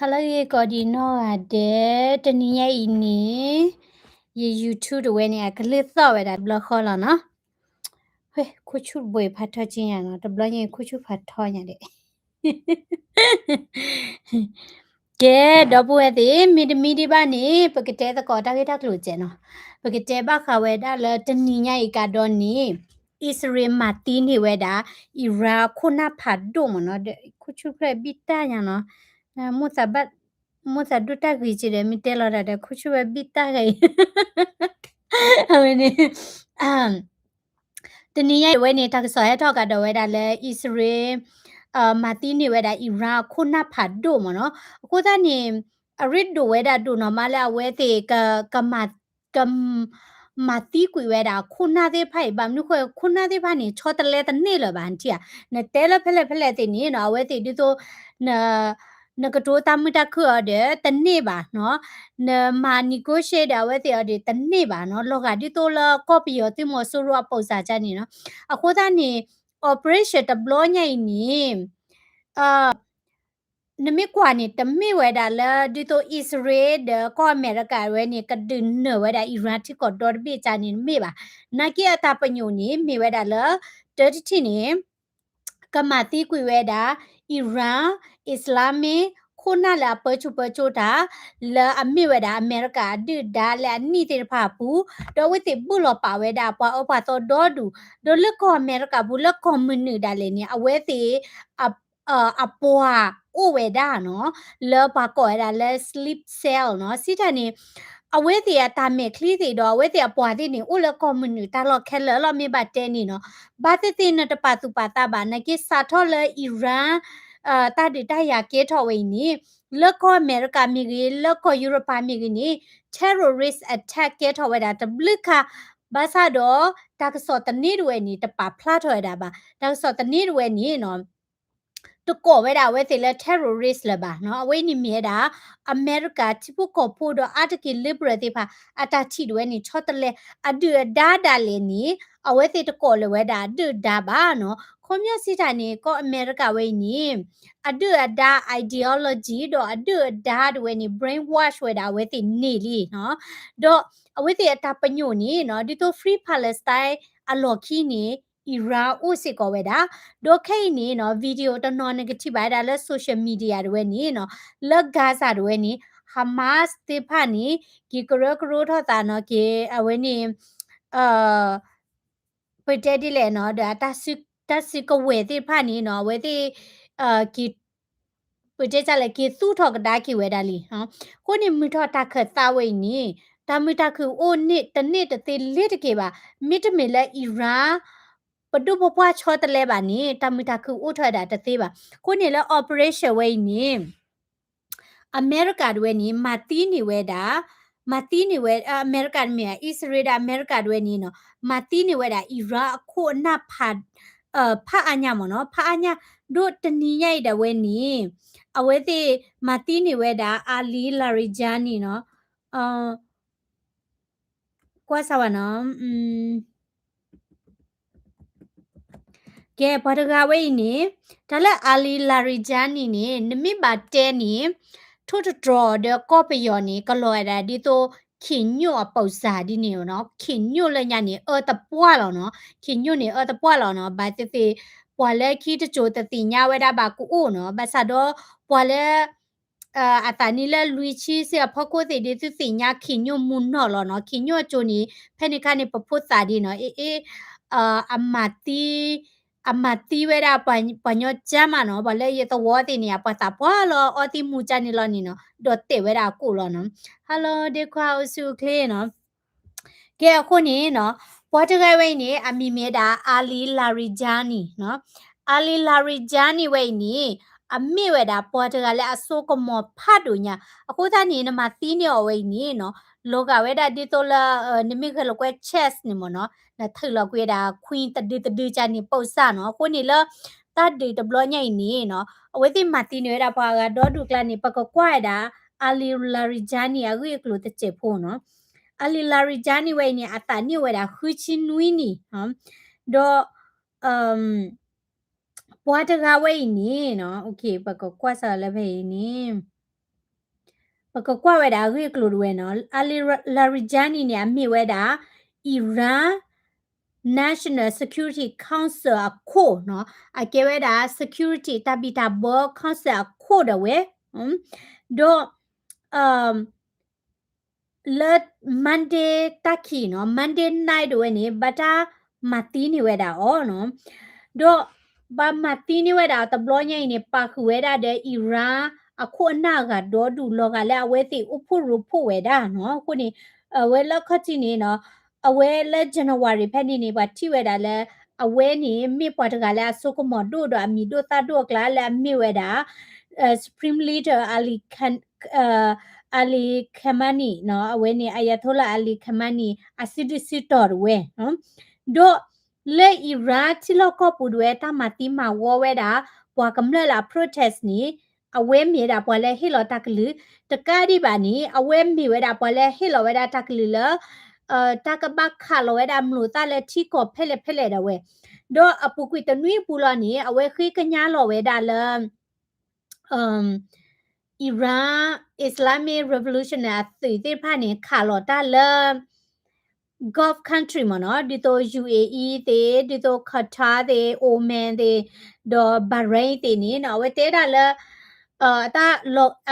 ဟါလၢအဂ့ၤကိးဒံးနီၢ်ဂၤဒဲး, တနံၤညါအံၤန့ၣ် ယ YouTube တဝဲန့ၣ် အကလုၢ်သီၣ်ဝဲဒၣ်တဘျီဃီလီၤနီၤ. ဝဲ ခိၣ်ဆူၣ်တဘိဖးထီက့ညါနီၤ, တဘျီညါအံၤခိၣ်ဆူၣ်ဖးထီညါဒဲး. ကဲ ဒီပုၢ်ဝဲၢ်သ့ၣ်, မ့တမ့ၢ်ဒံးဘၣ်န့ၣ် ပကတဲသကိးတၢ်ဂ့ၢ်တၢ်ကျိၤစဲးနီၤ. ပကတဲဘၣ်ဃးဝဲဒၣ်လၢတနံၤညါအံၤကဒီးန့ၣ် အံၣ်စရ့လ်မၤသံန့ၢ်ဝဲဒၣ် Iran အခိၣ်နၢ်ဖးဒိၣ်မ့ၢ်နီၤ, ဒီးခိၣ်ဆူၣ်ဖျၢၣ်ဘံၣ်တၢ်ညါနီၤ, မိၢ်သးဘၣ်, မိၢ်သးဒိၣ်တၢ်ဂ့ၤက့ဒီး မ့ၢ်တဲလီၤတၢ်ဒီး ခိၣ်ဆူၣ်ဝဲဘံၣ်တၢ်ဂ့ၤအံၤ, အဝဲန့ၣ် တနံၤညါအံၤဝဲန့ၣ် တၢ်ကစီၣ်ဟဲထီၣ်ကဒီးဝဲဒၣ်လၢ အံၣ်စရ့လ် မၤသံန့ၢ်ဝဲဒၣ် Iran အခိၣ်နၢ်ဖးဒိၣ်မ့ၢ်နီၤ. အဃိသတးန့ၣ် အရ့ဒိၣ်ဝဲဒၣ်ဒိၣ်နီၢ်မးလၢအဝဲသ့ၣ် က က မၤသံကွံာ်ဝဲဒၣ်အခိၣ်နၢ်သ့ၣ်တဖၣ်အံၤ ဘၣ်မနုၤဃိ ခိၣ်နၢ်သ့ၣ်တဖၣ်န့ၣ် ဆီတလဲတန့ၢ်လၢၤဘၣ် နထံၣ်ဧါ. နတဲလၢဖဲလဲၣ်ဖဲလဲၣ်သ့ၣ်န့ၣ်နီၤ အဝဲသ့ၣ်ဒ်သိး နကတိၤတၢ်မုာ်တၢ်ခုၣ်အီၤဒီးတန့ၢ်ဘၣ်နီၤ, နမၤ negotiate ဒီးအဝဲသ့ၣ်အီၤဒီးတန့ၢ်ဘၣ်နီၤ, လီၤဂာ်ဒ်သိးလၢကီၢ်ပယီၤသုးမီၤစိရိၤအပိာ်စၢ်ကန့ၣ်နီၤ. အဃိသတးန့ၣ် operation တဘျီညါအံၤန့ၣ် နမ့ၢ်ကွၢ်န့ၣ် တမ့ၢ်ဝဲဒၣ်လၢ ဒ်သိးအံၣ်စရ့လးဒီးကီၢ်အမဲရကၤဝဲန့ၣ် ကဒုးနၢၤဝဲဒၣ် Iran ထံကီၢ်ဒီတဘ့ၣ်ကန့ၣ်တမ့ၢ်ဘၣ်. နာ်က့အတၢ်ပညိၣ်န့ၣ် မ့ၢ်ဝဲဒၣ်လၢ တၢတထံၣ်န့ၣ် ကမၤသံကွံာ်ဝဲဒၣ် Iran Islamic ခိၣ်နၢ်လၢအပၢဆူၣ်ပၢစိတၢ် လၢအမ့ၢ်ဝဲဒၣ်အမဲရကၤအဒုၣ်အဒါလၢအနံၣ်သ့ၣ်တဖၣ်အပူၤ, ဒီးအဝဲသ့ၣ်ဘူၣ်လီၤပာ်ဝဲဒၣ်ပှၤအၢပှၤသီဒီဒူၣ်, ဒီးလၢကီၢ်အမဲရကၤပူၤ လၢကီၢ်မုၢ်နုာ်ဒၣ်လဲာ်န့ၣ် အဝဲသ့ၣ် အပှၤအိၣ်ဝဲဒၣ်နီၤ, လၢပှၤကိးဝဲဒၣ်လၢ sleep cell နီၤ. စံးတၢ်န့ၣ် အဝဲသ့ၣ်အတၢ်မဲာ်ချံသ့ၣ်ဒီး အဝဲသ့ၣ်အပှၤသ့ၣ်န့ၣ် အိၣ်လၢကီၢ်မုၢ်နုာ်တၢ်လီၢ်ခဲလၢာ်လီၤ မ့ၢ်ဘၣ်တဲန့ၣ်နီၤ. ဘၣ်သ့ၣ်သ့ၣ်နတပာ်သူၣ်ပာ်သးဘၣ် နာ်က့စးထီၣ်လၢ Iran တၢ်ဒုးတၢ်ယၤကဲထီၣ်ဝဲအံၤန့ၣ် လၢကီၢ်အမဲရကၤမ့ၢ်ဂ့ၤ လၢကီၢ်ယူရပၤမ့ၢ်ဂ့ၤန့ၣ် terrorist attack ကဲထီၣ်ဝဲဒၣ်တဘျုးခါ, ဘၣ်ဆၣ်ဒီး တၢ်ကစီၣ်တန့ၢ်တဝဲန့ၣ် တပာ်ဖျါထီၣ်ဝဲဒၣ်ဘၣ်. တၢ်ကစီၣ်တန့ၢ်တဝဲန့ၣ်နီၤ တကိးဝဲဒၣ်အဝဲသ့ၣ်လၢ terrorist လၢၤဘၣ်နီၤ. အဝဲအံၤန့ၣ်မ့ၢ်ဝဲဒၣ် အမဲရကၤထံဖိကီၢ်ဖိဒီးအါတက့ၢ် liberal သ့ၣ်တဖၣ် အတၢ်ထံၣ်တဝဲန့ၣ် ဆီတလဲ အဒုၣ်အဒါဒၣ်လဲာ်န့ၣ် အဝဲသ့ၣ်တကိးလၢၤဝဲဒၣ်အဒုၣ်အဒါဘၣ်နီၤ. ခီပညီစံးတၢ်န့ၣ် ကီၢ်အမဲရကၤဝဲအံၤန့ၣ် အဒုၣ်အဒါ ideology ဒီးအဒုၣ်အဒါတဝဲန့ၣ် brainwash ဝဲဒၣ်အဝဲသ့ၣ်န့ၢ်လံနီၤ. ဒီးအဝဲသ့ၣ်အတၢ်ပညိၣ်န့ၣ်နီၤ ဒ်သိး Free Palestine အလီၢ်ခံန့ၣ် Iran အိၣ်စ့ၢ်ကီးဝဲဒၣ်. ဒီးခဲအံၤန့ၣ်နီၤ video တနီၤနကထံၣ်ဘၣ်ဝဲဒၣ်လၢ social media တဝဲန့ၣ်နီၤ လၢ Gaza တဝဲန့ၣ် Hamas သ့ၣ်တဖၣ်န့ၣ် က့ၤကရၢကရိထီၣ်သးနီၤ က့ၤ အဝဲန့ၣ် ပတဲဒ်လဲၣ်နီၤ ဒီး တၢ်စုကဝဲၤသ့ၣ်တဖၣ်န့ၣ်နီၤ အဝဲသ့ၣ် က့ၤ ပတဲဒ်လဲၣ် က့ၤသူၣ်ထီၣ်ကဒါက့ၤဝဲဒၣ်လံ. အဃိန့ၣ် မုၢ်ထီၣ်တၢ်ခၢၣ်သးဝဲအံၤန့ၣ် တၢ်မုာ်တၢ်ခုၣ်အိၣ်န့ၢ်တန့ၢ်တသ့လ့ၤတက့ၢ်ဘၣ်. မ့တမ့ၢ်လၢ Iran ပဒိၣ်ပပှၢ်ဆီတလဲဘၣ်န့ၣ် တၢ်မုာ်တၢ်ခုၣ်အိၣ်ထီၣ်ဝဲဒၣ်တသ့ဘၣ်. အဃိန့ၣ်လၢ operation ဝဲအံၤန့ၣ် အမဲရကၤတဝဲန့ၣ် မၤသံန့ၢ်ဝဲဒၣ်, မၤသံန့ၢ်ဝဲ အမဲရကၤတမ့ၢ် အံၣ်စရ့လးဒီးအမဲရကၤတဝဲန့ၣ်နီၤ မၤသံန့ၢ်ဝဲဒၣ် Iran အခိၣ်အနၢ်ဖး ဖးအါညါမ့ၢ်နီၤ ဖးအါညါ ဒိၣ်တနံၤညါအံၤဒၣ်ဝဲန့ၣ် အဝဲသ့ၣ်မၤသံန့ၢ်ဝဲဒၣ် Ali Larijani နီၤ ကွၢ်စၢ်ဝဲနီၤ ကဲ ပှၤတဂၤဝဲအံၤန့ၣ် တၢ်လၢ Ali Larijani န့ၣ် နမ့ၢ်ဘၣ်တဲန့ၣ် ထိၣ်သတြီၤဒီးကီၢ်ပယီၤန့ၣ် ကလီၤဝဲဒၣ်ဒ်သိး ခ့ၣ်ညိၣ်အပိာ်စၢ်ဒ်န့ၣ်နီၤ ခ့ၣ်ညိၣ်လၢညါန့ၣ် အၢတပှၢ်လီၤနီၤ ခ့ၣ်ညိၣ်န့ၣ် အၢတပှၢ်လီၤနီၤ ဘၣ်သ့ၣ်သ့ၣ် ပှၤလၢခံတစိၤတသ့ၣ်ညါဝဲဒၣ်ဘၣ်ကအိၣ်နီၤ ဘၣ်ဆၣ်ဒီး ပှၤလၢ အသးနံၣ်လၢလွံၢ်ဆံဆံအဖီခိၣ်သ့ၣ်ဒ် သုသ့ၣ်ညါခ့ၣ်ညိၣ်မူနီၣ်လီၤနီၤ ခ့ၣ်ညိၣ်အစိၤန့ၣ် ဖဲန့ၣ်ခါန့ၣ် ပဖိသၣ်ဒ်နီၤ အ့ၣ် အ့ၣ် အမၤသံ အမၤသံဝဲဒၣ်ပှၤညီကၢမးနီၤ ပှၤလၢယသဝီသ့ၣ်န့ၣ် အပှၤသးပှၢ်လီၤ အီသံးမူကၢန့ၣ်လီၤန့ၣ်နီၤ ဒီးတဲာ်ဝဲဒၣ်အကိၣ်လီၤနီၤ Hello ဒ့ခွါအိၣ်ဆူၣ်အိၣ်ချ့နီၤ ကဲအဃိန့ၣ်နီၤ ပှၤတဂၤဝဲအံၤန့ၣ် အမံၤမ့ၢ်ဝဲဒၣ် Ali Larijani နီၤ Ali Larijani ဝဲအံၤန့ၣ် အမ့ၢ်ဝဲဒၣ်ပှၤတဂၤလၢအစိကမီၤဖးဒိၣ်ညါ အဃိသတးန့ၣ် နမၤသံန့ၢ်အီၤဝဲအံၤန့ၣ်နီၤ လီၤဂာ်ဝဲဒၣ်ဒ်သိးလၢ နမ့ၢ်ဂဲၤလိာ်ကွဲ chess န့ၣ်မ့ၢ်နီၤ နထုးလီၤကွံာ်ဝဲဒၣ် queen တဒုတဒုကန့ၣ် ပိာ်စၢ်နီၤ အဃိန့ၣ်လၢ တၢ်ဒုးတဘျီညါအံၤန့ၣ်နီၤ အဝဲသ့ၣ်မၤသံန့ၢ်ဝဲဒၣ်ပှၤအဂၤဒီဒူၣ်အကျါန့ၣ် ပကကွၢ်ဝဲဒၣ် Ali Larijani အဂ့ၢ်အကျိၤတစဲးဖိနီၤ Ali Larijani ဝဲအံၤန့ၣ် အသးနံၣ်အိၣ်ဝဲဒၣ်ဃုဆံနွံနံၣ် ဒီး ပှၤတဂၤဝဲအံၤန့ၣ်နီၤ ပကကွၢ်စၢၤလၢဖဲအံၤန့ၣ် ပကကွၢ်ဝဲဒၣ်အဂ့ၢ်အကျိၤတဝဲနီၤ, Ali Larijani န့ၣ် အမ့ၢ်ဝဲဒၣ် Iran National Security Council အခိၣ်နီၤ, အကဲဝဲဒၣ် security တၢ်ဘံၣ်တၢ်ဘၢ council အခိၣ်ဒၣ်ဝဲ, ဒီး လၢ Monday တၢ်ခံးနီၤ, Monday night ဒၣ်ဝဲန့ၣ် ဘၣ်တၢ်မၤသံန့ၢ်ဝဲဒၣ်အီၤနီၤ, ဒီး ဘၣ်မၤသံန့ၢ်ဝဲဒၣ်တဘျီညါအံၤန့ၣ် ပာ်ဃုာ်ဝဲဒၣ်ဒီး Iran အခိၣ်အနၢ်အဂၤဒီဒူၣ် လီၤဂာ်လၢအဝဲသ့ၣ်အိၣ်ဖှိၣ်ရိဖှိၣ်ဝဲဒၣ်နီၤ. အဃိန့ၣ် အဝဲလၢခီၣ်ထံးန့ၣ်နီၤ, အဝဲလၢ January ဖဲန့ၣ်န့ၣ် ပှၤထံၣ်ဝဲဒၣ်လၢ အဝဲန့ၣ် မ့ၢ်ပှၤတဂၤလၢအစိကမီၤဒိၣ်ဒီးအမံၤဒိၣ်သၣ်ဒိၣ်အကျါလၢအမ့ၢ်ဝဲဒၣ် Supreme Leader Ali Ali Khamenei နီၤ, အဝဲန့ၣ် Ayatollah Ali Khamenei အစုဒုးစုတီၤဒၣ်ဝဲ, ဒီး လၢ Iran ထံလီၢ်ကီၢ်ပူၤဒၣ်ဝဲ တၢ်မၤသံမၤဝီဝဲဒၣ် ပှၤကမျၢၢ်လၢအ protest န့ၣ် အဝဲမ့ၢ်ဝဲဒၣ်ပှၤလၢဟ့ၣ်လီၤတၢ်ကလုၢ်, တကးဒံးဘၣ်န့ၣ် အဝဲမ့ၢ်ဝဲဒၣ်ပှၤလၢဟ့ၣ်လီၤဝဲဒၣ်တၢ်ကလုၢ်လၢ တၢ်ကဘၣ်ခးလီၤဝဲဒၣ်မျိာ်သၣ်လၢထံကီၢ်ဖဲလဲၣ်ဖဲလဲၣ်ဒၣ်ဝဲ, ဒီးအပူၤကွံာ်တနွံအပူၤလီၤန့ၣ် အဝဲဃ့ကညးလီၤဝဲဒၣ်လၢ Iran Islamic Revolution အသုးသ့ၣ်တဖၣ်န့ၣ် ခးလီၤတၢ်လၢ Gulf country မ့ၢ်နီၤ, ဒ်သိး UAE သ့ၣ်, ဒ်သိး Qatar သ့ၣ်, Oman သ့ၣ်, ဒီး Bahrain သ့ၣ်န့ၣ်နီၤ, အဝဲတဲဒၣ်လၢ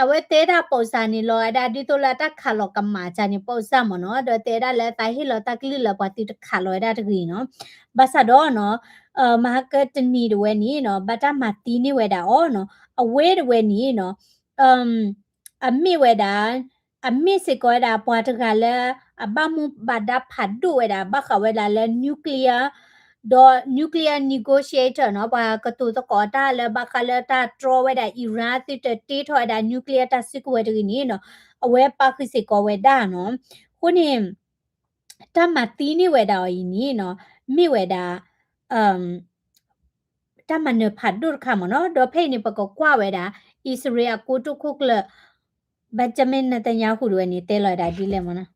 အဝဲတဲဒၣ် ပုံစံ န့ၣ် လီၤဝဲဒၣ်ဒ်သိးလၢအတၢ်ခးလီၤကမၣ်ကန့ၣ် ပုံစံ မ့ၢ်နီၤ, ဒီးတဲဒၣ်လၢသးဟ့ၣ်လီၤတၢ်ကလုၢ်လၢပှၤသုတခးလီၤဝဲဒၣ်တဂ့ၤနီၤ, ဘၣ်ဆၣ်ဒီးနီၤ မဟါကတနံၤဒၣ်ဝဲန့ၣ်နီၤ ဘၣ်တၢ်မၤသံန့ၢ်ဝဲဒၣ်အီၤနီၤ, အဝဲဒၣ်ဝဲန့ၣ်နီၤ အမ့ၢ်ဝဲဒၣ် အမ့ၢ်စ့ၢ်ကီးဝဲဒၣ်ပှၤတဂၤလၢ အဘၣ်မူဘၣ်ဒါဖးဒိၣ်ဝဲဒၣ် ဘၣ်ဃးဝဲဒၣ်လၢ nuclear ဒီး nuclear negotiator နီၤ, ပှၤကတိၤသကိးတၢ်လၢဘၣ်ဃးလၢတၢ်တြီဝဲဒၣ် Iran သုတတ့ထီၣ်ဝဲဒၣ် nuclear တၢ်စုကဝဲၤတဂ့ၤန့ၣ်နီၤ, အဝဲပာ်ဃုာ်စ့ၢ်ကီးဝဲဒၣ်နီၤ, အဃိန့ၣ် တၢ်မၤသံန့ၢ်ဝဲဒၣ်အီၤအံၤန့ၣ်နီၤ မ့ၢ်ဝဲဒၣ် တၢ်မၤနၢၤဖးဒိၣ်တခါမ့ၢ်နီၤ, ဒီးဖဲအံၤန့ၣ် ပကကွၢ်ဝဲဒၣ် အံၣ်စရ့လးအကိတိာ်ခိၣ်ကျၢၢ် Benjamin Netanyahu ဒၣ်ဝဲန့ၣ် တဲလီၤဝဲဒၣ်ဒ်လဲၣ်မ့ၢ်နီၤ.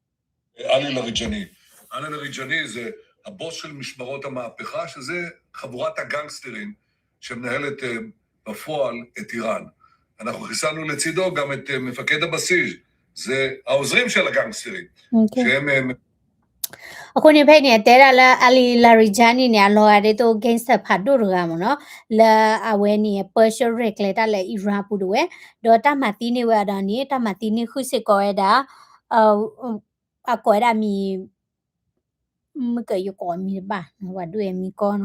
Ali Larijani. Ali Larijani זה הבוס של משמרות המהפכה, שזה חבורת הגנגסטרים שמנהלת בפועל את איראן. אנחנו חיסלנו לצידו גם את מפקד הבסיס, זה העוזרים של הגנגסטרים, שהם အဃိန့ၣ်ဖဲန့ၣ် အတဲဒၣ်လၢ Ali Larijani န့ၣ် အလီၤဂာ်ဒ်သိး gangster ဖးဒိၣ်တဂၤမ့ၢ်နီၤ, လၢအဝဲန့ၣ် ပၢဆှၢရဲၣ်ကျဲၤတၢ်လၢ Iran ပူၤဒၣ်ဝဲ, ဒီးတၢ်မၤသံန့ၢ်ဝဲအီၤဒီးန့ၣ် တၢ်မၤသံန့ၢ်ဃုာ်စ့ၢ်ကီးဝဲဒၣ် အကိးဝဲဒၣ်မံၤ မုၢ်ကယကိးမံၤတဘၣ် ဝဲဒၣ်မံၤကီနီၤ,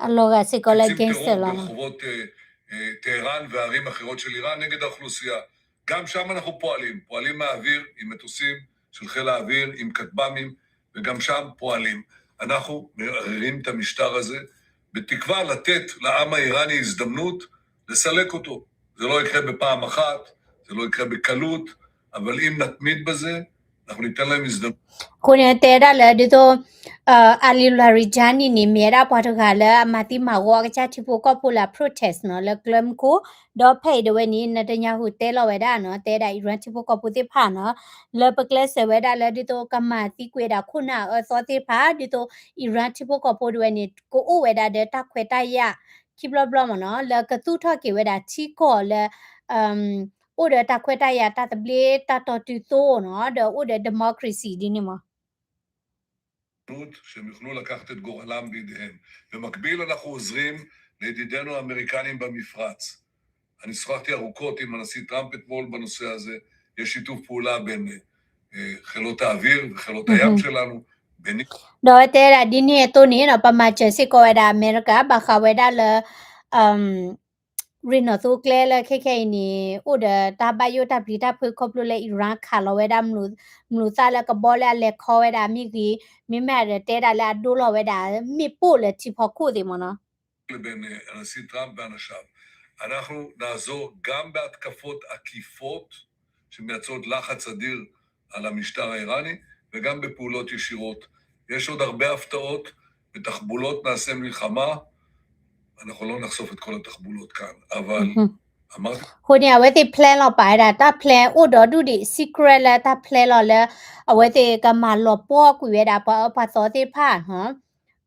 အလီၤဂာ်စ့ၢ်ကီးလၢ gangster လီၤ. טהרן וערים אחרות של איראן נגד האוכלוסייה. גם שם אנחנו פועלים, פועלים מהאוויר עם מטוסים של חיל האוויר, עם כטב"מים, וגם שם פועלים. אנחנו מערערים את המשטר הזה, בתקווה לתת לעם האיראני הזדמנות לסלק אותו. זה לא יקרה בפעם אחת, זה לא יקרה בקלות, אבל אם נתמיד בזה, אנחנו ניתן להם הזדמנות. အဃိန့ၣ်တဲဒၣ်လၢဒ်သိး Ali Larijani န့ၣ် မ့ၢ်ဝဲဒၣ်ပှၤတဂၤလၢအမၤသံမၤဝီအကစၢ်ထံဖိကီၢ်ဖိလၢအ protest နီၤ လၢကျဲမုၢ်ခိၣ်, ဒီးဖဲအံၤဒၣ်ဝဲန့ၣ် Netanyahu တဲလီၤဝဲဒၣ်နီၤ, တဲဒၣ် Iran ထံဖိကီၢ်ဖိသ့ၣ်တဖၣ်နီၤ, လၢပကျဲးစၢးဝဲဒၣ်လၢဒ်သိးကမၤသံကွံာ်ဝဲဒၣ်ခိၣ်နၢ်အအၢသီသ့ၣ်တဖၣ် ဒ်သိး Iran ထံဖိကီၢ်ဖိဒၣ်ဝဲန့ၣ် ကအိၣ်ဝဲဒၣ်ဒီးတၢ်ခွဲးတၢ်ယာ် ခံဘျီဘျီမ့ၢ်နီၤ, လၢကသူၣ်ထီၣ်က့ၤဝဲဒၣ်ထံကီၢ်လၢ အိၣ်ဒီးတၢ်ခွဲးတၢ်ယာ် တၢ်သဘျ့ တၢ်တီတုၤသိနီၤ, ဒီးအိၣ်ဒီး democracy ဒ်န့ၣ်မ့ၢ် שהם יוכלו לקחת את גורלם בידיהם. במקביל אנחנו עוזרים לידידינו האמריקנים במפרץ. אני שוחחתי ארוכות עם הנשיא טראמפ אתמול בנושא הזה, יש שיתוף פעולה בין אה, חילות האוויר וחילות הים שלנו, בין ဒီးတဲဒၣ်ဒ်န့ၣ်အသိးန့ၣ်ဒီး ပမၤစၢၤစ့ၢ်ကီးဝဲဒၣ်အမဲရကၤ ဘၣ်ဃးဝဲဒၣ်လၢ ရ့ၣ်နီၣ်သိကျဲလၢခဲခဲအံၤန့ၣ် အိၣ်ဒီးတၢ်ဘၣ်ယိၣ်တၢ်ပျံၤတၢ်ဖုးခီဖျိလၢ Iran ခးလီၤဝဲဒၣ် မျိာ်သၣ်လၢကဘီလၢအလဲၤခီဝဲဒၣ်မ့ၢ်ဂ့ၤ, မ့မ့ၢ်ဒီးတဲဒၣ်လၢအဒိလီၤဝဲဒၣ် မ့ၣ်ပိၢ်လၢထံဖီခိၣ်သ့ၣ်မ့ၢ်နီၤ. לבין אה, הנשיא טראמפ ואנשיו. אנחנו נעזור גם בהתקפות עקיפות שמייצרות לחץ אדיר על המשטר האיראני, וגם בפעולות ישירות. יש עוד הרבה הפתעות, בתחבולות נעשה מלחמה, אנחנו לא נחשוף את כל התחבולות כאן, אבל אמרתי အဃိန့ၣ် အဝဲသ့ၣ် plan လီၤပာ်ဝဲဒၣ် တၢ် plan အိၣ်ဒီဒူၣ်ဒံး secret လၢတၢ် plan လီၤလၢ အဝဲသ့ၣ်ကမၤလီၤပှီၢ်ကွံာ်ဝဲဒၣ်ပှၤအၢပှၤသီသ့ၣ်တဖၣ်နီၤ,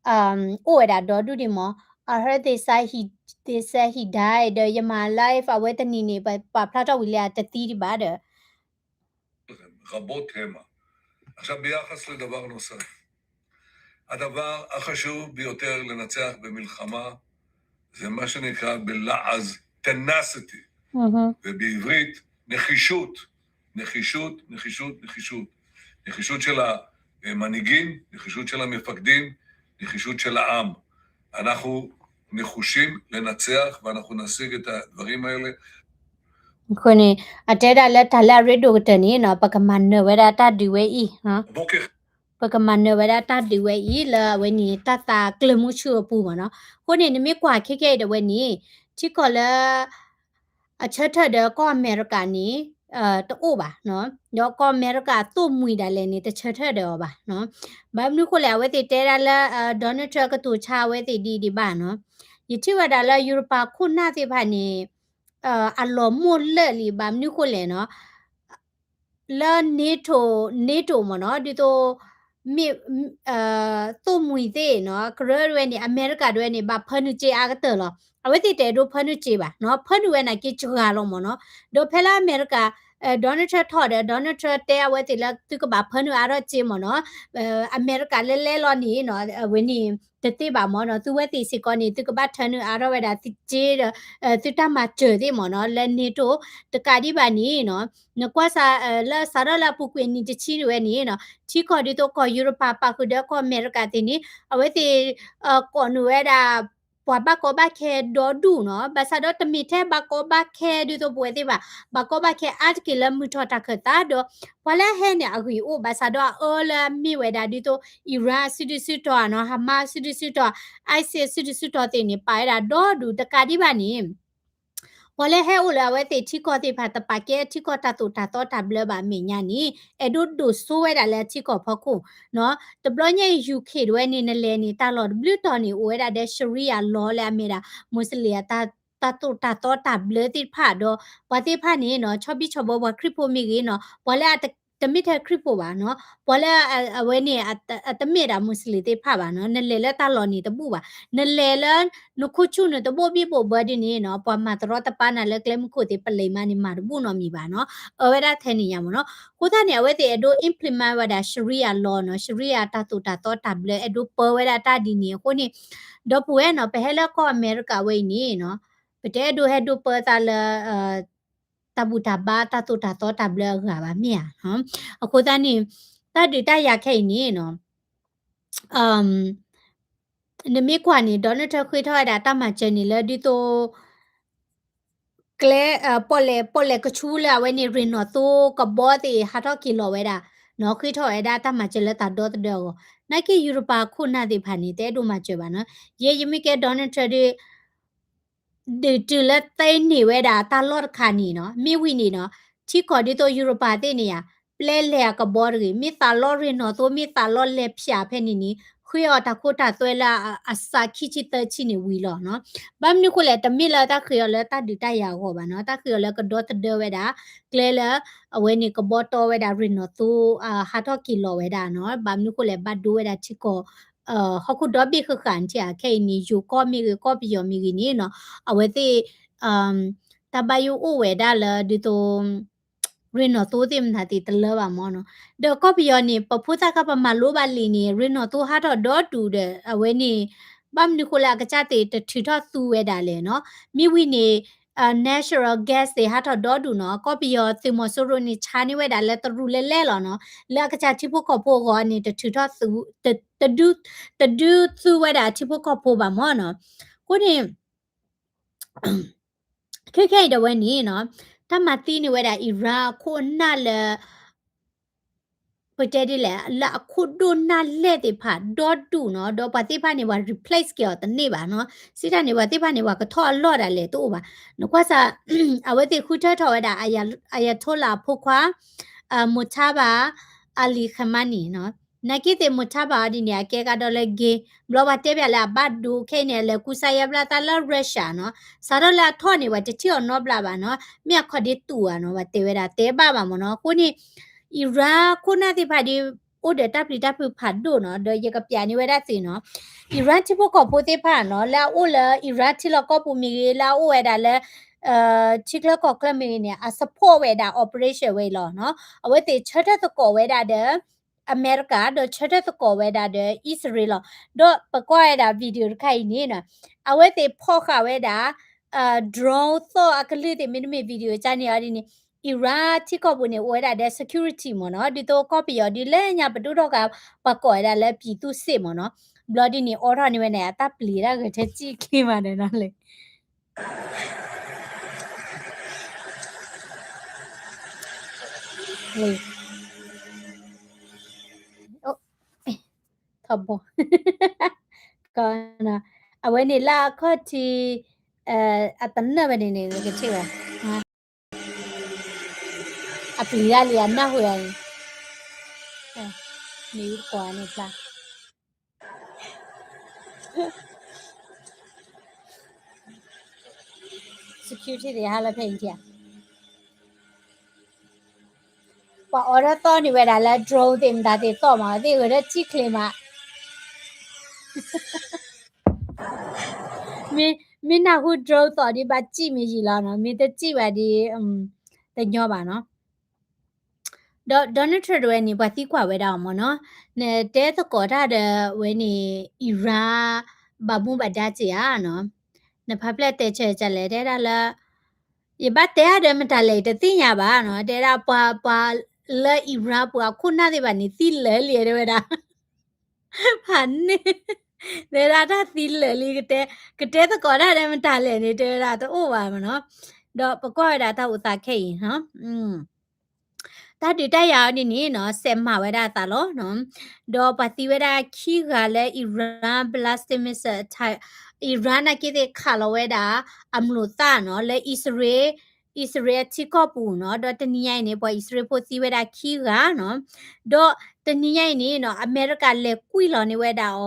အိၣ်ဝဲဒၣ်ဒီဒူၣ်ဒံးမ့ၢ် I heard they say he, they say he died ဒီးယမၤ live အဝဲတနံၤန့ၣ် ပာ်ဖျါထီၣ်ဝံၤလၢအတသံဒံးဘၣ်ဒီး רבות המה. עכשיו ביחס לדבר נוסף. הדבר החשוב ביותר לנצח במלחמה זה מה שנקרא בלעז tenacity, ובעברית נחישות, נחישות, נחישות, נחישות. נחישות של המנהיגים, נחישות של המפקדים, נחישות של העם. אנחנו נחושים לנצח ואנחנו נשיג את הדברים האלה. အဃိန့ၣ် အတဲဒၣ်လၢတၢ်လၢအရ့ဒိၣ်ကတၢၢ်န့ၣ်နီၤ ပကမၤနၢၤဝဲဒၣ်တၢ်ဒုးဝဲအံၤ, ပကမၤနၢၤဝဲဒၣ်တၢ်ဒုးဝဲအံၤလၢအဝဲန့ၣ် တၢ်သးကျၢၢ်မုၢ်ဆူၣ်အပူၤမ့ၢ်နီၤ. အဃိန့ၣ် နမ့ၢ်ကွၢ်ခဲကဲအံၤဒၣ်ဝဲန့ၣ် ထံကီၢ်လၢ အဆၢထၢၣ်ဒီးကီၢ်အမဲရကၤန့ၣ် တအိၣ်ဘၣ်နီၤ, ဒီးကီၢ်အမဲရကၤသိၣ်မှံၤဒၣ်လဲာ်န့ၣ် တဆၢထၢၣ်ဒီးအီၤဘၣ်နီၤ. ဘၣ်မနုၤဃိလဲၣ် အဝဲသ့ၣ်တဲဒၣ်လၢ Donald Trump ကတိၤဆါအဝဲသ့ၣ်ဒ်ဒံးဘၣ်နီၤ. ယထံၣ်ဝဲဒၣ်လၢယူရပၤခိၣ်နၢ်သ့ၣ်တဖၣ်န့ၣ် အလီၤမိၢ်လၢာ်လံ ဘၣ်မနုၤဃိလဲၣ်နီၤ လၢ NATO NATO မ့ၢ်နီၤ ဒ်သိး မ့ၢ် သိၣ်မှံၤသ့ၣ်နီၤ ကရၢတဝဲန့ၣ် အမဲရကၤတဝဲန့ၣ် ဘၣ်ဖၢနုာ်စ့အါကတၢၢ်လီၤ. အဝဲသ့ၣ်တအဲၣ်ဒိးဖၢနုာ်စ့ဘၣ်နီၤ, ဖၢနုာ်ဝဲနာ်က့စှၤလီၤမ့ၢ်နီၤ. ဒီးဖဲလၢအမဲရကၤ Donald Trump ထီၣ်ဒီး Donald Trump တဲအဝဲသ့ၣ်လၢသုကဘၣ်ဖၢနုာ်အါထီၣ်စ့မ့ၢ်နီၤ, အမဲရကၤလၢလဲလီၤန့ၣ်နီၤ အဝဲန့ၣ် တသ့ဘၣ်မ့ၢ်နီၤ, သုဝဲသ့ၣ်စ့ၢ်ကီးန့ၣ် သုကဘၣ်ထၢနုာ်အါထီၣ်ဝဲဒၣ်သုစ့ဒီး သုတၢ်မၤစၢၤသ့ၣ်မ့ၢ်နီၤ လၢ NATO တကးဒံးဘၣ်န့ၣ်နီၤ, နကွၢ်စး လၢစးထီၣ်လၢအပူၤကွံာ်နံၣ်တဆံန့ၣ်ဝဲန့ၣ်နီၤ, ထံကီၢ်ဒ်သိးကီၢ်ယူရပၤပာ်ဃုာ်ဒီးကီၢ်အမဲရကၤသ့ၣ်န့ၣ် အဝဲသ့ၣ် ကိးနုာ်ဝဲဒၣ် ပှၤဘၣ်ကီဘၣ်ခဲဒီဒူၣ်နီၤ, ဘၣ်ဆၣ်ဒီးတမ့ၢ်ထဲဘၣ်ကီဘၣ်ခဲဒ်သိးပဝဲသ့ၣ်ဘၣ်, ဘၣ်ကီဘၣ်ခဲအါတက့ၢ်လၢမုၢ်ထီၣ်တၢ်ခၢၣ်သးဒီး ပှၤလၢဟဲန့ၣ်အဂံၢ်အိၣ် ဘၣ်ဆၣ်ဒီးအအၢလၢအမ့ၢ်ဝဲဒၣ်ဒ်သိး Iran အစုဒုၣ်စုတီၤနီၤ, Hamas အစုဒုၣ်စုတီၤ, ISIS အစုဒုၣ်စုတီၤသ့ၣ်န့ၣ် ပာ်ဝဲဒၣ်ဒီဒူၣ်တကးဒံးဘၣ်န့ၣ် ပှၤလၢဟဲအိၣ်လၢအဝဲသ့ၣ်ထံကီၢ်သ့ၣ်တဖၣ် တပာ်ကဲထံကီၢ်တၢ်သိၣ်တၢ်သီတၢ်ဘျၢဘၣ်အမဲာ်ညါန့ၣ် အဲၣ်ဒိးဒိၣ်စိဝဲဒၣ်လၢအထံကီၢ်ဖီခိၣ်နီၤ. တဘျီညါအံၤ UK တဝဲန့ၣ် နလဲၤန့ၣ် တၢ်လီၢ်တဘျုးတီၤန့ၣ် အိၣ်ဝဲဒၣ်ဒီး Sharia law လၢအမ့ၢ်ဒၣ် Muslim အတၢ်သိၣ်တၢ်သီတၢ်ဘျၢသ့ၣ်တဖၣ်ဒီး ပှၤသ့ၣ်တဖၣ်န့ၣ်နီၤ ဆီဘံၣ်ဆီဘီပှၤခရံာ်ဖိမ့ၢ်ဂ့ၤနီၤ ပှၤလၢအတ တမ့ၢ်ထဲခရံာ်ဖိဘၣ်နီၤ, ပှၤလၢအဝဲန့ၣ် အတမ့ၢ်ဒၣ် Muslim သ့ၣ်တဖၣ်ဘၣ်နီၤ, နလဲၤလၢတၢ်လီၢ်န့ၣ်တဘူၣ်ဘၣ်, နလဲၤလၢ နခိၣ်ဆူၣ်နတဘိၣ်ဘံၣ်ဘိၣ်ဘၢဒ်န့ၣ်နီၤ ပှၤမၤတရီတပါနၤလၢကျဲမုၢ်ခိၣ်သ့ၣ် ပလံးမးန့ၣ် မၤတဘူၣ်နီတမံၤဘၣ်နီၤ, အၢဝဲဒၣ်ထဲန့ၣ်ညါမ့ၢ်နီၤ. အဃိသတးန့ၣ် အဝဲသ့ၣ်အဲၣ်ဒိး implement ဝဲဒၣ် Sharia law နီၤ, Sharia တၢ်သိၣ်တၢ်သီတၢ်ဘျၢ အဲၣ်ဒိးပၢဝဲဒၣ်တၢ်ဒ်န့ၣ်အဃိန့ၣ်, ဒီပုၢ်ဝဲၢ်နီၤ ပဟဲလၢကီၢ်အမဲရကၤဝဲအံၤန့ၣ်နီၤ, ပတအဲၣ်ဒိးဟဲဒိးပၢသးလၢ တၢ်ဘူၣ်တၢ်ဘါ တၢ်သိၣ်တၢ်သီတၢ်ဘျၢအဂၤဘၣ်မ့ၢ်ဧါ. အဃိသတးန့ၣ် တၢ်ဒုးတၢ်ယၤခဲအံၤန့ၣ်နီၤ နမ့ၢ်ကွၢ်န့ၣ် Donald Trump ဃ့ထီၣ်ဝဲဒၣ်တၢ်မၤစၢၤန့ၣ်လၢဒ်သိး ကျဲ ပီၣ်လဲၣ် ပီၣ်လဲၣ်ကဆူလၢအဝဲန့ၣ် ရ့ၣ်နီၣ်သိကဘီသ့ၣ်ဟးထီၣ်က့ၤလီၤဝဲဒၣ်နီၤ, ဃ့ထီၣ်ဝဲဒၣ်တၢ်မၤစၢၤလၢတၢ်ဒီသဒၢအဂီၢ်, နာ်က့ယူရပၤခိၣ်နၢ်သ့ၣ်တဖၣ်န့ၣ် တအဲၣ်ဒိးမၤစၢၤဘၣ်နီၤ. ယဲယမ့ၢ်ကဲ Donald Trump ဒီး ဒုးတုၤလၢသ့န့ၢ်ဝဲဒၣ်တၢ်လီၢ်တခါန့ၣ်နီၤ, မ့ၢ်ဝံၤန့ၣ်နီၤ, ထံကီၢ်ဒ်သိးယူရပၤသ့ၣ်န့ၣ်ဧါ, ပျဲလဲၤအကဘီတဂ့ၤ, မ့ၢ်သးလီရ့ၣ်နီၣ်သိ မ့ၢ်သးလီလဲၤဖၠးဖဲန့ၣ်န့ၣ် ဃ့အီၤတၢ်ခိတၢ်သွဲလၢအစးခံဆံသၢဆံန့ၣ်ဝံၤလီၤနီၤ. ဘၣ်မနုၤဃိလဲၣ်, တမ့ၢ်လၢတၢ်ဃ့အီၤလၢတၢ်ဒုးတၢ်ယၤအဂီၢ်ဘၣ်နီၤ, တၢ်ဃ့အီၤလၢကဒီသဒၢဝဲဒၣ် ကျဲလၢ အဝဲန့ၣ်ကဘီတီဝဲဒၣ်ရ့ၣ်နီၣ်သိ ဟးထီၣ်က့ၤလီၤဝဲဒၣ်နီၤ, ဘၣ်မနုၤဃိလဲၣ် ဘၣ်ဒိဝဲဒၣ်ထံကီၢ် ဟီၣ်ခိၣ်ဒီဘ့ၣ်ဃၣ်ဃၣ်န့ၣ်ဧါ, ခဲအံၤန့ၣ် ယိၤကီၢ်မ့ၢ်ဂ့ၤ ကီၢ်ပယီၤမ့ၢ်ဂ့ၤန့ၣ်နီၤ, အဝဲသ့ၣ် တၢ်ဘၣ်ယိၣ်အိၣ်ဝဲဒၣ်လၢဒ်သိး ရ့ၣ်နီၣ်သိသ့ၣ်မနုၤသ့ၣ်တလၢဘၣ်မ့ၢ်နီၤ. ဒီးကီၢ်ပယီၤန့ၣ် ပဖိသၣ်ခါပမၤလိဘၣ်လံာ်န့ၣ် ရ့ၣ်နီၣ်သိဟးထီၣ်ဒီဒူၣ်ဒီး အဝဲန့ၣ် ဘၣ်မနုၤဃိလၢအကစၢ်သ့ၣ်တထုးထီၣ်သူဝဲဒၣ်လဲၣ်နီၤ. မ့ၢ်ဝံၤန့ၣ် natural gas သ့ၣ်ဟးထီၣ်ဒီဒူၣ်နီၤ, ကီၢ်ပယီၤသုးမီၤစိရိၤန့ၣ် ဆါန့ၢ်ဝဲဒၣ်လၢတရူးလဲလဲလီၤနီၤ, လၢအကစၢ်ထံဖိကီၢ်ဖိအဂီၢ်န့ၣ် တထုးထီၣ်သူ တဒု တဒုသူဝဲဒၣ်ထံဖိကီၢ်ဖိဘၣ်မ့ၢ်နီၤ. အဃိန့ၣ် ခဲခဲအံၤဒၣ်ဝဲန့ၣ်နီၤ, တၢ်မၤသံန့ၢ်ဝဲဒၣ် Iran အခိၣ်အနၢ်လၢ ပတဲဒ်လဲၣ် လၢအခိၣ်ဒိၣ်နၢ်လဲၢ်သ့ၣ်တဖၣ်ဒီဒူၣ်နီၤ, ဒီးပှၤသ့ၣ်တဖၣ်န့ၣ် ပှၤ replace က့ၤအီၤတန့ၢ်ဘၣ်နီၤ, စံးတၢ်န့ၣ် ပှၤသ့ၣ်တဖၣ်န့ၣ် ပှၤကထီၣ်အလီၢ်ဒၣ်လဲာ်တအိၣ်ဘၣ်. နကွၢ်စး အဝဲသ့ၣ်ဃုထၢထီၣ်ဝဲဒၣ် Ayatollah အဖိခွါ Mojtaba Ali Khamenei နီၤ, နာ်က့သ့ၣ် Mojtaba အီၤဒ်န့ၣ် အကဲကဒီးလၢ gay ဘျီပှၤတဲပၠးလၢအဘၣ်ဒိခဲအံၤန့ၣ် အလဲၤကူစါယါဘျါသးလၢ Russia နီၤ, စးထီၣ်လၢအထီၣ်န့ၣ် ပှၤတထံၣ်အီၤနီတဘျီဘၣ်နီၤ, မ့ၢ်အခီၣ်ဒ့တူာ်ဧါနီၤ, ပှၤတဲဝဲဒၣ်တဲဘၣ်ဘၣ်မ့ၢ်နီၤ. အဃိန့ၣ် Iran ခိၣ်နၢ်သ့ၣ်တဖၣ်ဒီး အိၣ်ဒီးတၢ်ပျံၤတၢ်ဖုးဖးဒိၣ်နီၤ, ဒီးယကပၠးန့ၢ်ဝဲဒၣ်သုနီၤ, Iran ထံဖိကီၢ်ဖိသ့ၣ်တဖၣ်နီၤ, လၢအအိၣ်လၢ Iran ထံလီၢ်ကီၢ်ပူၤမ့ၢ်ဂ့ၤ, လၢအအိၣ်ဝဲဒၣ်လၢ ထံချၢကီၢ်ချၢမ့ၢ်ဂ့ၤန့ၣ် အ support ဝဲဒၣ် operation ဝဲအံၤလီၤနီၤ. အဝဲသ့ၣ်ဆၢထၢၣ်သကိးဝဲဒၣ်ဒီး အမဲရကၤ ဒီးဆၢထၢၣ်သကိးဝဲဒၣ်ဒီး အံၣ်စရ့လးလီၤ. ဒီးပကွၢ်ဝဲဒၣ် video တခါအံၤန့ၣ်နီၤ အဝဲသ့ၣ်ဖီၣ်ဃာ်ဝဲဒၣ် drone သီၣ်အကလုၢ်သ့ၣ် မ့တမ့ၢ် video ကန့ၣ်အီၤဒ်န့ၣ် Iran ထံကီၢ်ပူၤန့ၣ် အိၣ်ဝဲဒၣ်ဒီး security မ့ၢ်နီၤ. ဒ်သိးကီၢ်ပယီၤဒ်လဲၣ်ညါ ပဒိၣ်ထီၣ်ဃာ် ပှၤကိးဝဲဒၣ်လၢ ပြည်သူ့စစ် မ့ၢ်နီၤ. ဘျီဒ်န့ၣ် အိးထီၣ်န့ၢ်ဝဲန့ၣ် အတၢ်ပျံၤတၢ်ဂဲၤထဲစံၣ်ချ့မးဒီးနီၤလဲၣ် ထီဘိ ကီးနီၤ အဝဲန့ၣ်လၢအခီၣ်ထံး အတနၢၣ်ဝဲန့ၣ်န့ၣ် ကထံၣ်ဝဲ အပျံၤတၢ်လံ အနၢ်ဟူအံၤ မ့ၢ်ကွၢ်န့ၣ်ဖျါ security သ့ၣ်ဟးလၢဖဲအံၤထံၣ် ပှၤအိးထီၣ်သီၣ်န့ၢ်ဝဲဒၣ်လၢ drone သ့ၣ်မတၤသ့ၣ်သီၣ်မး သ့ၣ်ဂဲၤထၢၣ်စံၣ်ချ့မး မ့ၢ်နၢ်ဟူ drone သီၣ်ဒ်ဘၣ်စံၣ်မ့ၢ်ယံာ်လီၤနီၤ မ့ၢ်တစံၣ်ဘၣ်ဒ် တညီဘၣ်နီၤ ဒီး Donald Trump တဝဲန့ၣ် ပှၤသံကွၢ်ဝဲဒၣ်အီၤမ့ၢ်နီၤ နတဲသကိးတၢ်ဒီးဝဲန့ၣ် Iran ဘၣ်မူဘၣ်ဒါစ့ၢ်ဧါနီၤ နဖးဖျဲၣ်တဲဆၢကလဲၣ် တဲဒၣ်လၢ ယဘၣ်တဲအါဒီးမတၤလဲၣ် ယတသ့ၣ်ညါဘၣ်နီၤ တဲဒၣ်ပှၤ ပှၤလၢ Iran ပူၤအခိၣ်နၢ်သ့ၣ်တဖၣ်န့ၣ် သံလၢာ်လံတဲဝဲဒၣ် ဖးန့ၣ် တဲဒၣ်တၢ်သံလၢာ်လံ ကတဲ ကတဲသကိးတၢ်ဒီးမတၤလဲၣ်န့ၣ် တဲဝဲဒၣ်တအိၣ်ဘၣ်မ့ၢ်နီၤ ဒီးပကွၢ်ဝဲဒၣ်တၢ်အိၣ်သးခဲအံၤနီၤ တၢ်ဒုးတၢ်ယၤအီၤဒ်န့ၣ်နီၤ စဲးမၤဝဲဒၣ်အသးလီၤနီၤ ဒီးပှၤသံဝဲဒၣ်ခံဂၤလၢ Iran ballistic missile attack Iran နာ်က့သ့ၣ်ခးလီၤဝဲဒၣ် အမျိာ်သၣ်နီၤ လၢအံၣ်စရ့လး အံၣ်စရ့လးအထံကီၢ်ပူၤနီၤ ဒီးတနံၤညါအံၤန့ၣ် ပှၤအံၣ်စရ့လးဖိသံဝဲဒၣ်ခံဂၤနီၤ ဒီးတနံၤညါအံၤန့ၣ်နီၤ အမဲရကၤလဲၤကွံာ်လီၤန့ၢ်ဝဲဒၣ်အီၤ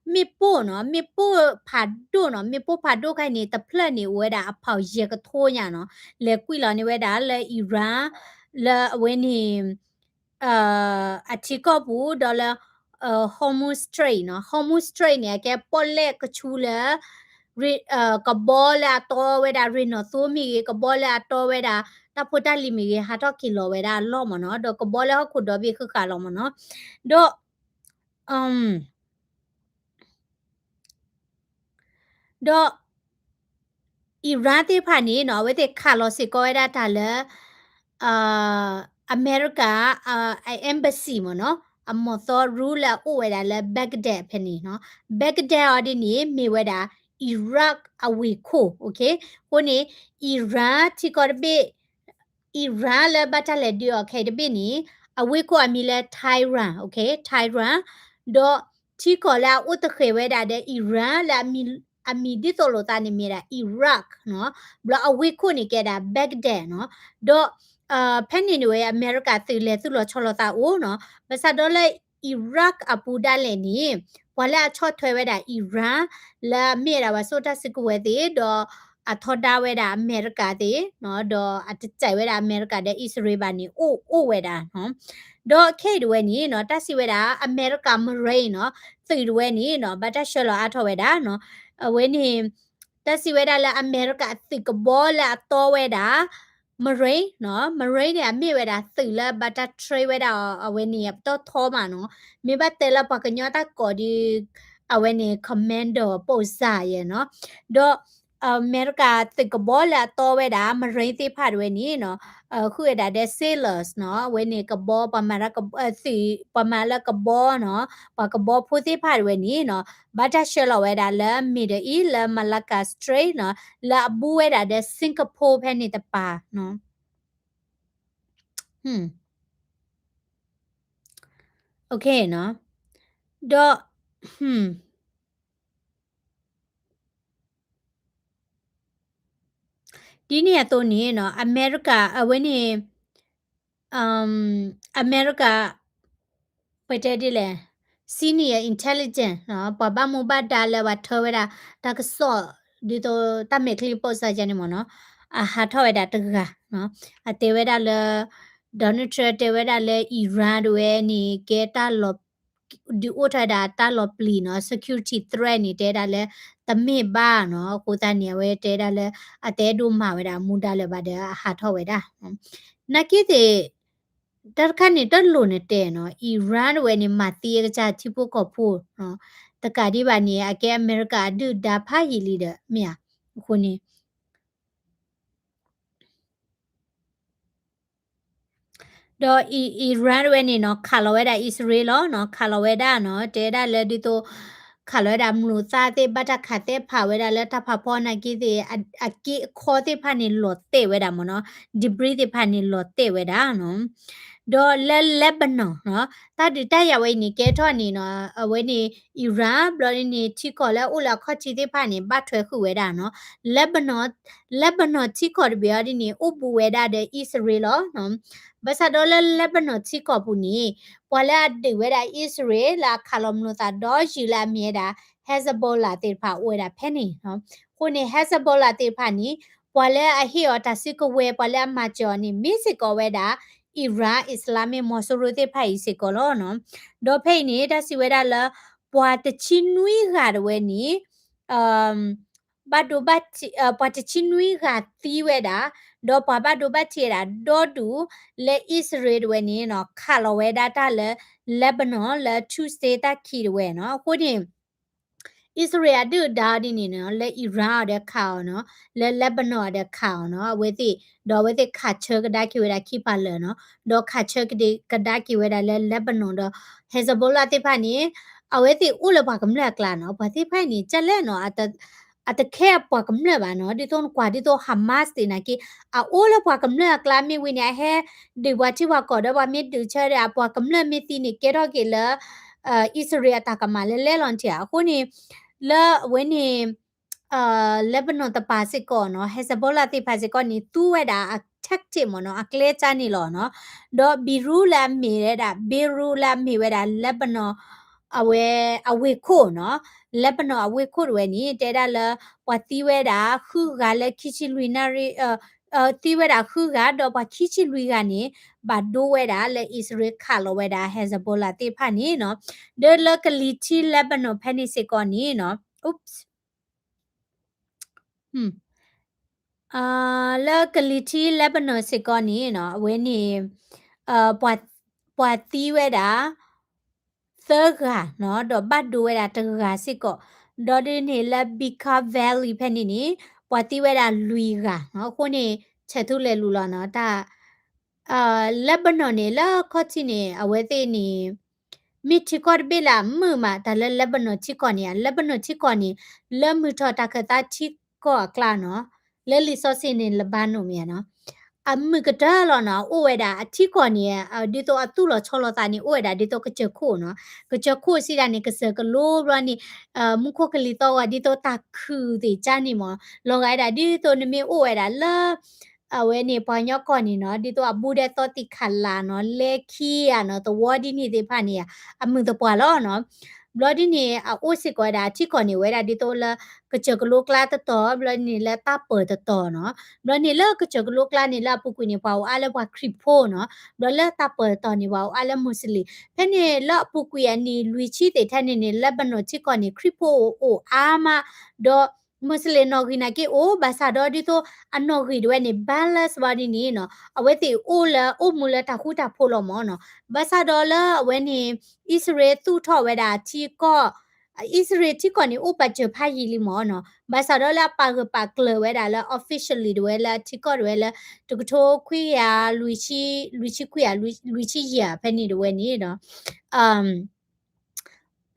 မ့ၣ်ပိၢ်နီၤ မ့ၣ်ပိၢ်ဖးဒိၣ်နီၤ မ့ၣ်ပိၢ်ဖးဒိၣ်ခါအံၤန့ၣ် တဖျၢၣ်န့ၣ် အိၣ်ဝဲဒၣ်အဖးယဲၢ်ကထိညါနီၤ လဲၤကွံာ်လီၤန့ၢ်ဝဲဒၣ်လၢ Iran လၢအဝဲန့ၣ် အထံကီၢ်ပူၤ ဒီးလၢ Hormuz Strait နီၤ Hormuz Strait န့ၣ် အကဲပီၣ်လဲၣ်ကဆူလၢ ကဘီလၢအတီဝဲဒၣ် ရ့ၣ်နီၣ်သိမ့ၢ်ဂ့ၤ ကဘီလၢအတီဝဲဒၣ် တၢ်ဖိတၢ်လံၤမ့ၢ်ဂ့ၤ ဟးထီၣ်က့ၤလီၤဝဲဒၣ်အလီၢ်မ့ၢ်နီၤ ဒီးကဘီလၢဟီၣ်ခိၣ်ဒီဘ့ၣ်ဃုာ်ဃာ်လီၤမ့ၢ်နီၤ ဒီး ဒီး Iran သ့ၣ်တဖၣ်န့ၣ်နီၤ အဝဲသ့ၣ်ခးလီၤစ့ၢ်ကီးဝဲဒၣ်တၢ်လၢ အမဲရကၤ အ embassy မ့ၢ်နီၤ အမီၢ်သီရူလၢအအိၣ်ဝဲဒၣ်လၢ Baghdad ဖဲန့ၣ်နီၤ Baghdad အီၤဒ်န့ၣ် မ့ၢ်ဝဲဒၣ် Iraq အဝ့ၢ်ခိၣ် အဃိန့ၣ် Iran ထံကီၢ်တဘ့ၣ် Iran လၢဘၣ်တၢ်လဲၤဒုးအီၤခဲအံၤတဘ့ၣ်န့ၣ် အဝ့ၢ်ခိၣ်အမံၤလၢ Tehran, okay, Tehran, ဒီးထံကီၢ်လၢအအိၣ်သဃဲးဝဲဒၣ်ဒီး Iran လၢအမံၤဒ်သိးလိာ်သးန့ၣ်မ့ၢ်ဒၣ် Iraq နီၤ, ဘျီအဝ့ၢ်ခိၣ်န့ၣ်ကဲဒၣ် Baghdad နီၤ, ဒီး ဖဲန့ၣ်န့ၣ်ဝဲ အမဲရကၤသုးလဲၤသုးလီၤဆီလီၤသးအိၣ်နီၤ, ဘၣ်ဆၣ်ဒီးလၢ Iraq အပူၤဒၣ်လဲာ်န့ၣ် ပှၤလၢအဆီၣ်ထွဲဝဲဒၣ် Iran လၢအမ့ၢ်ဝဲဒၣ်ပှၤစိာ်တၢ်စုကဝဲၤသ့ၣ် ဒီးအထီဒါဝဲဒၣ်အမဲရကၤသ့ၣ်နီၤ, ဒီးအတစဲးဝဲဒၣ်အမဲရကၤဒီးအံၣ်စရ့လးဘၣ်န့ၣ် အိၣ်အိၣ်ဝဲဒၣ်နီၤ, ဒီးခဲအံၤတဝဲန့ၣ်နီၤ တၢ်စံးဝဲဒၣ် အမဲရကၤ Marine နီၤ, သုးတဝဲန့ၣ်နီၤ ဘၣ်တၢ်ဆှၢလီၤအါထီၣ်ဝဲဒၣ်နီၤ, အဝဲန့ၣ် တၢ်စံးဝဲဒၣ်လၢအမဲရကၤသုးကဘီလၢအတီဝဲဒၣ် Marine နီၤ, Marine န့ၣ် အမ့ၢ်ဝဲဒၣ်သုးလၢဘၣ်တၢ် train ဝဲဒၣ်အဝဲန့ၣ် အပတီၢ်ထီမးနီၤ, မ့ၢ်ဘၣ်တဲလၢပှၤကညီတၢ်ကိးဒီး အဝဲန့ၣ် commando ပိၢ်စၢ်ယဲနီၤ, ဒီး အမဲရကၤသုးကဘီလၢအတီဝဲဒၣ် Marine သ့ၣ်တဖၣ်တဝဲန့ၣ်နီၤ, ဃုာ်ဝဲဒၣ်ဒီး sailors နီၤ, အဝဲန့ၣ်ကဘီ ပှၤမၤလၢကဘီနီၤ, ပှၤကဘီဖိသ့ၣ်တဖၣ်တဝဲန့ၣ်နီၤ, ဘၣ်တၢ်ဆှၢလီၤဝဲဒၣ်လၢ Middle East လၢ Malacca Strait နီၤ, လၢအဘူးဝဲဒၣ်ဒီး Singapore ဖဲန့ၣ်တပၤနီၤ. ဒီး ဒ်န့ၣ်အသိးန့ၣ်နီၤ အမဲရကၤ အဝဲန့ၣ် အမဲရကၤ ပတဲဒ်လဲၣ် senior intelligence နီၤ, ပှၤဘၣ်မူဘၣ်ဒါလၢပှၤထၢဝဲဒၣ် တၢ်ကစီၣ် ဒ်သိးတၢ်မဲာ်ချံပိၢ်စၢ်ယဲန့ၣ်မ့ၢ်နီၤ, အဟးထီၣ်ဝဲဒၣ်တဂၤနီၤ, အတဲဝဲဒၣ်လၢ Donald Trump တဲဝဲဒၣ်လၢ Iran တဝဲန့ၣ် ကဲတၢ်လီၤ ဒုးအိၣ်ထီၣ်ဝဲဒၣ်တၢ်လီၤပျံၤနီၤ, security threat န့ၣ် တဲဒၣ်လၢ တမ့ၢ်ဘၣ်နီၤ, အဃိသတးန့ၣ် အဝဲတဲဒၣ်လၢ အတအဲၣ်ဒိးမၤဝဲဒၣ်မူဒါလၢၤဘၣ်ဒီး အဟးထီၣ်ဝဲဒၣ်. နာ်က့သ့ၣ် တၢ်တခါန့ၣ် တလိၣ်နတဲနီၤ, Iran တဝဲန့ၣ် မၤသံအကစၢ်ထံဖိကီၢ်ဖိနီၤ, တကးဒံးဘၣ်န့ၣ် အကဲအမဲရကၤအဒုၣ်ဒါဖးယံာ်လံဒီး မ့ၢ်ဧါ, အဃိန့ၣ် ဒီး Iran တဝဲန့ၣ်နီၤ ခးလီၤဝဲဒၣ်အံၣ်စရ့လးလီၤ, ခးလီၤဝဲဒၣ်နီၤ, တဲဒၣ်လၢဒ်သိး ခးလီၤဝဲဒၣ်မျိာ်သၣ်သ့ၣ် ဘၣ်တၢ်ခးသဲဖးဝဲဒၣ်လၢတၢ်ဖးဖီနာ်က့သ့ၣ် အက့အခီသ့ၣ်တဖၣ်န့ၣ်လီၤတဲာ်ဝဲဒၣ်မ့ၢ်နီၤ, debris သ့ၣ်တဖၣ်န့ၣ်လီၤတဲာ်ဝဲဒၣ်နီၤ. ဒီးလၢ Lebanon နီၤ, တၢ်ဒုးတၢ်ယၤဝဲအံၤန့ၣ် ကဲထီၣ်န့ၣ်နီၤ, အဝဲန့ၣ် Iran ဘျီဒ်န့ၣ် ထံကီၢ်လၢအအိၣ်လၢအခီၣ်ထံးသ့ၣ်တဖၣ်န့ၣ် ဘၣ်ထွဲဃုာ်ဝဲဒၣ်နီၤ. Lebanon, Lebanon ထံကီၢ်တဘ့ၣ်အီၤဒ်န့ၣ် အိၣ်ဘူးဝဲဒၣ်ဒီးအံၣ်စရ့လးလီၤ. ဘၣ်ဆၣ်ဒီးလၢ Lebanon ထံကီၢ်ပူၤန့ၣ် ပှၤလၢအဒုးဝဲဒၣ်အံၣ်စရ့လးလၢအခးလီၤမျိာ်သၣ်ဒီယုာ်လၢအမ့ၢ်ဝဲဒၣ် Hezbollah သ့ၣ်တဖၣ်အိၣ်ဝဲဒၣ်ဖဲန့ၣ်နီၤ. အဃိန့ၣ် Hezbollah သ့ၣ်တဖၣ်န့ၣ် ပှၤလၢအဟ့ၣ်အီၤတၢ်စုကဝဲၤ ပှၤလၢအမၤစၢၤအီၤန့ၣ် မ့ၢ်စ့ၢ်ကီးဝဲဒၣ် Iran Islamic မီၤစိရိၤသ့ၣ်တဖၣ်အံၤစ့ၢ်ကီးလီၤနီၤ. ဒီးဖဲအံၤန့ၣ် တၢ်စံးဝဲဒၣ်လၢ ပှၤတဆံနွံဂၤတဝဲန့ၣ် ဘၣ်ဒိဘၣ်ထံး ပှၤတဆံနွံဂၤသံဝဲဒၣ်, ဒီးပှၤဘၣ်ဒိဘၣ်ထံးဝဲဒၣ်ဒီဒူၣ် လၢအံၣ်စရ့လးတဝဲန့ၣ်နီၤ ခးလီၤဝဲဒၣ်တၢ်လၢ Lebanon လၢ Tuesday တၢ်ခံးတဝဲနီၤ. အဃိန့ၣ် အံၣ်စရ့လးအဒုၣ်အဒါအီၤဒ်န့ၣ်နီၤ လၢ Iran အီၤဒီးခးအီၤနီၤ, လၢ Lebanon အီၤဒီးခးအီၤနီၤ, အဝဲသ့ၣ် ဒီးအဝဲသ့ၣ်ခးဆၢကဒါက့ၤဝဲဒၣ်ခံပာ်လၢာ်နီၤ, ဒီးခးဆၢကဒါက့ၤဝဲဒၣ်လၢ Lebanon ဒီး Hezbollah သ့ၣ်တဖၣ်န့ၣ် အဝဲသ့ၣ်အိၣ်လၢပှၤကမျၢၢ်အကျါနီၤ, ပှၤသ့ၣ်တဖၣ်အံၤန့ၣ် ကလဲၣ်နီၤ အတခဲအပှၤကမျၢၢ်ဘၣ်နီၤ, ဒ်သိးနကွၢ်ဒ်သိး Hamas သ့ၣ်နာ်က့ အအိၣ်လၢပှၤကမျၢၢ်အကျါမ့ၢ်ဝံၤန့ၣ် အဟဲဒုးပှၤထံပှၤကီၢ်ဒီးပှၤမ့ၢ်ဒုးဆၢဒီး အပှၤကမျၢၢ်မ့ၢ်သံန့ၣ် ကဲထီၣ်က့ၤလၢ အံၣ်စရ့လးအတၢ်ကမၣ်လၢလဲလီၤထံၣ်ဧါ. အဃိန့ၣ် လၢအဝဲန့ၣ် Lebanon တပၤစ့ၢ်ကီးနီၤ Hezbollah သ့ၣ်တဖၣ်စ့ၢ်ကီးန့ၣ် သူဝဲဒၣ်အ tactic မ့ၢ်နီၤ အကျဲကၢန့ၣ်လီၤနီၤ, ဒီး Beirut လၢအမ့ၢ်ဝဲဒၣ် Beirut လၢအမ့ၢ်ဝဲဒၣ် Lebanon အဝဲအဝ့ၢ်ခိၣ်နီၤ, Lebanon အဝ့ၢ်ခိၣ်တဝဲန့ၣ် တဲဒၣ်လၢ ပှၤသံဝဲဒၣ်ဃုဂၤလၢခံဆံလွံၢ်နၣ်ရံၣ် သံဝဲဒၣ်ဃုဂၤ ဒီးပှၤခံဆံလွံၢ်ဂၤန့ၣ် ဘၣ်ဒိဝဲဒၣ်လၢအံၣ်စရ့လးခးလီၤဝဲဒၣ် Hezbollah သ့ၣ်တဖၣ်န့ၣ်နီၤ, ဒီးလၢကလံၤထံး Lebanon ဖဲန့ၣ်စ့ၢ်ကီးန့ၣ်နီၤ လၢကလံၤထံး Lebanon စ့ၢ်ကီးန့ၣ်နီၤ အဝဲန့ၣ် ပှၤသံဝဲဒၣ် သၢဂၤနီၤ ဒီးဘၣ်ဒိဝဲဒၣ်တဂၤစ့ၢ်ကီး, ဒီးဒ်န့ၣ်လၢ Bekaa Valley ဖဲန့ၣ်န့ၣ် ပှၤသံဝဲဒၣ်လွံၢ်ဂၤနီၤ, အဃိန့ၣ် ဆဲးထူလဲၤလူၤလီၤနီၤ တၢ် Lebanon န့ၣ် လၢခီၣ်ထံးန့ၣ် အဝဲသ့ၣ်န့ၣ် မ့ၢ်ထံကီၢ်တဘ့ၣ်လၢအမုာ်မး တၢ်လၢ Lebanon ထံကီၢ်န့ၣ်ဧါ, Lebanon ထံကီၢ်န့ၣ် လၢမုၢ်ထီၣ်တၢ်ခၢၣ်သးထံကီၢ်အကျါနီၤ, လၢလံာ်စီဆှံန့ၣ် Lebanon မ့ၢ်ဧါနီၤ, အမုာ်ကတၢၢ်လီၤနီၤ, အအိၣ်ဝဲဒၣ်အထံကီၢ်န့ၣ် ဒ်သိးအသူၣ်လီၤဆီလီၤသးန့ၣ် အိၣ်ဝဲဒၣ်ဒ်သိးကစၢၢ်ခိၣ်နီၤ, ကစၢၢ်ခိၣ်စံးဒၣ်န့ၣ် ကစၢၢ်ကလိဘျီန့ၣ် မူခိၣ်ကလံၤသီၣ်ဂီၤဒ်သိးတၢ်ခုၣ်သ့ၣ်ကၢန့ၣ်မ့ၢ် လီၤဂာ်ဝဲဒၣ်ဒ်သိးနမ့ၢ်အိၣ်ဝဲဒၣ်လၢ အဝဲန့ၣ် ပှၤကညီကီၢ်န့ၣ်နီၤ ဒ်သိးအဘူးဒဲသီသံၣ်ခးလးနီၤ လဲခံဂၤနီၤ သဝီဒ်န့ၣ်သ့ၣ်တဖၣ်န့ၣ် အမုာ်သပှၢ်လီၤနီၤ, ဘျီဒ်န့ၣ် အအိၣ်စ့ၢ်ကီးဝဲဒၣ် အထံကီၢ်န့ၣ် ဝဲဒၣ်ဒ်သိးလၢ ကစၢၢ်ကလိကျါတတီၤ ဘျီန့ၣ်လၢတၢ်ပၢၤတတီၤနီၤ, ဘျီန့ၣ်လၢကစၢၢ်ကလိကျါန့ၣ် လၢအပူၤကွံာ်န့ၣ် ပှၤအိၣ်အါလၢပှၤခရံာ်ဖိနီၤ, ဘျီလၢတၢ်ပၢၤတတီၤန့ၣ် ပှၤအိၣ်အါလၢ Muslim, ဖဲန့ၣ်လၢအပူၤကွံာ်အနံၣ်လွံၢ်ဆံသ့ၣ်ထဲန့ၣ်န့ၣ် Lebanon ထံကီၢ်န့ၣ် ခရံာ်ဖိအိၣ်အါမး, ဒီး Muslim နီၣ်ဂံၢ်နာ်က့အိၣ် ဘၣ်ဆၣ်ဒီးဒ်သိးအနီၣ်ဂံၢ်တဝဲန့ၣ် balance ဘၣ်ဒ်န့ၣ်နီၤ အဝဲသ့ၣ်အိၣ်လၢအိၣ်မူလၢတၢ်ဃူတၢ်ဖိးလီၤမ့ၢ်နီၤ, ဘၣ်ဆၣ်ဒီးလၢအဝဲန့ၣ် အံၣ်စရ့လးသူၣ်ထီၣ်ဝဲဒၣ်ထံကီၢ် အံၣ်စရ့လးထံကီၢ်န့ၣ် အိၣ်ပာ်စၢၤဖးယံာ်လံမ့ၢ်နီၤ, ဘၣ်ဆၣ်ဒီးလၢအပာ်ဂၢၢ်ပာ်ကျၢၤဝဲဒၣ်လၢ officially တဝဲလၢအထံကီၢ်တဝဲလၢ တကထိခွံကယၤ လွံၢ်ဆံခွံကယၤ လွံၢ်ဆံယဲၢ်ဖဲန့ၣ်တဝဲန့ၣ်ဒီး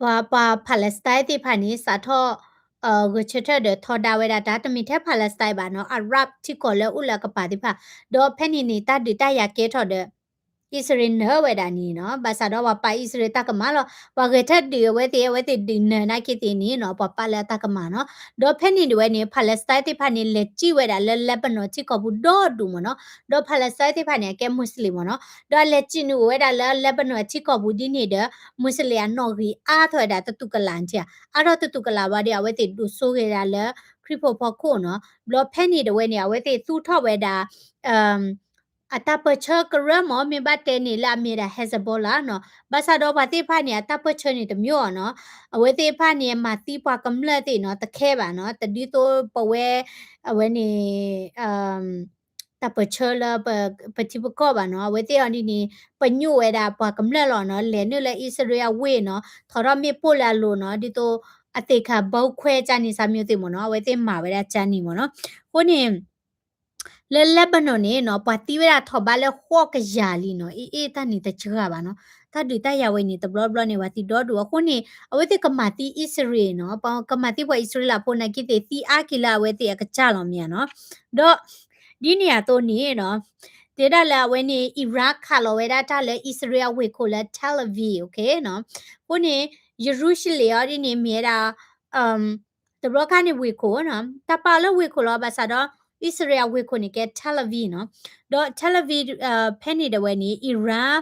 ပှၤ ပှၤ Palestine သ့ၣ်တဖၣ်န့ၣ် စးထီၣ် ဂဲၤဆၢထၢၣ်ဒီးထီဒါဝဲဒၣ်တၢ် တမ့ၢ်ထဲ Palestine ဘၣ်နီၤ Arab ထံကီၢ်လၢအိၣ်လၢအကပၤသ့ၣ်တဖၣ်, ဒီးဖဲန့ၣ်န့ၣ် တၢ်ဒုးတၢ်ယၤကဲထီၣ်ဒီး အံၣ်စရ့လးနၢၤဝဲဒၣ်န့ၣ်နီၤ, ဘၣ်ဆၣ်ဒီးပှၤပာ်အံၣ်စရ့လးတၢ်ကမၣ်လီၤ, ပှၤဂဲၤထၢၣ်ဒုးအဝဲသ့ၣ် အဝဲသ့ၣ်ဒုးနၢၤနာ်က့သ့ၣ်န့ၣ်နီၤ ပှၤပာ်လၢအတၢ်ကမၣ်နီၤ, ဒီးဖဲန့ၣ်တဝဲန့ၣ် Palestine သ့ၣ်တဖၣ်န့ၣ် လဲၤစံၣ်ဝဲဒၣ်လၢ Lebanon ထံကီၢ်ပူၤဒီဒူၣ်မ့ၢ်နီၤ, ဒီး Palestine သ့ၣ်တဖၣ်န့ၣ် အကဲ Muslim မ့ၢ်နီၤ, ဒီးအလဲၤစံၣ်နုာ်အိၣ်ဝဲဒၣ်လၢ Lebanon အထံကီၢ်ပူၤဒ်န့ၣ်ဒီး Muslim အနီၣ်ဂံၢ်အါထီၣ်ဝဲဒၣ်တတူၢ်ကလာ်န့ၣ်ဧါ, အါထီၣ်တတူၢ်ကလာ်ဘၣ်ဒီး အဝဲသ့ၣ်ဒိၣ်စိဂ့ၤဒၣ်လၢ ခရံာ်ဖိဖီခိၣ်နီၤ, ဘျီဖဲန့ၣ်တဝဲန့ၣ် အဝဲသ့ၣ်သူၣ်ထီၣ်ဝဲဒၣ် အတၢ်ပၢၢ်ဆၢကရၢမ့ၢ် မ့ၢ်ဘၣ်တဲန့ၣ်လၢအမ့ၢ်ဒၣ် Hezbollah နီၤ. ဘၣ်ဆၣ်ဒီးပှၤသ့ၣ်တဖၣ်န့ၣ် အတၢ်ပၢၢ်ဆၢန့ၣ်တမံၤအီၤနီၤ. အဝဲသ့ၣ်တဖၣ်န့ၣ် မၤသံပှၤကမျၢၢ်သ့ၣ်နီၤ တခဲဘၣ်နီၤ. တဒ်သိးပဝဲ အဝဲန့ၣ် တၢ်ပၢၢ်ဆၢလၢပထံပကီၢ်ဘၣ်နီၤ. အဝဲသ့ၣ်အီၤဒ်န့ၣ် ပညိၣ်ဝဲဒၣ်ပှၤကမျၢၢ်လီၤနီၤ. လဲၤနုာ်လၢအံၣ်စရ့လးအဝ့ၢ်နီၤ, ထီထီၣ်မ့ၣ်ပိၢ်လၢအလိၤနီၤ, ဒ်သိးအသ့ၣ်ခါဘီခွဲကၢန့ၣ် စၢ်မံၤသ့ၣ်မ့ၢ်နီၤ. အဝဲသ့ၣ်မၤဝဲဒၣ်ကၢန့ၣ်မ့ၢ်နီၤ. အဃိန့ၣ် လၢ Lebanon န့ၣ်နီၤ ပှၤသံဝဲဒၣ်ထီၣ်ဘးလၢဃိးကယၤလံနီၤ. အ့ၣ်အ့ၣ် တၢ်န့ၣ်တစှၤဘၣ်နီၤ. တၢ်ဒုးတၢ်ယၤဝဲန့ၣ် တဘျီဘျီန့ၣ် ပှၤသံဒီဒူၣ်. အဃိန့ၣ် အဝဲသ့ၣ်ကမၤသံအံၣ်စရ့လးနီၤ, ကမၤသံပှၤအံၣ်စရ့လးဖိ နာ်က့သ့ၣ် သံအါက့ၤလၢအဝဲသ့ၣ်အကစၢ်လီၤမ့ၢ်ဧါနီၤ. ဒီး ဒ်န့ၣ်အသိးန့ၣ်နီၤ, တဲဒၣ်လၢအဝဲန့ၣ် Iran ခးလီၤဝဲဒၣ်တၢ်လၢအံၣ်စရ့လးအဝ့ၢ်ခိၣ်လၢ Tel Aviv, okay နီၤ. အဃိန့ၣ် ယရူၤၡလ့ၣ်အီၤဒ်န့ၣ် မ့ၢ်ဝဲဒၣ် တဘျီခါန့ၣ်ဝ့ၢ်ခိၣ်နီၤ, တၢ်ပာ်အီၤလၢဝ့ၢ်ခိၣ်လီၤ. ဘၣ်ဆၣ်ဒီး အံၣ်စရ့လးအဝ့ၢ်ခိၣ်န့ၣ်ကဲ Tel Aviv နီၤ. ဒီး Tel Aviv ဖဲန့ၣ်ဒၣ်ဝဲန့ၣ် Iran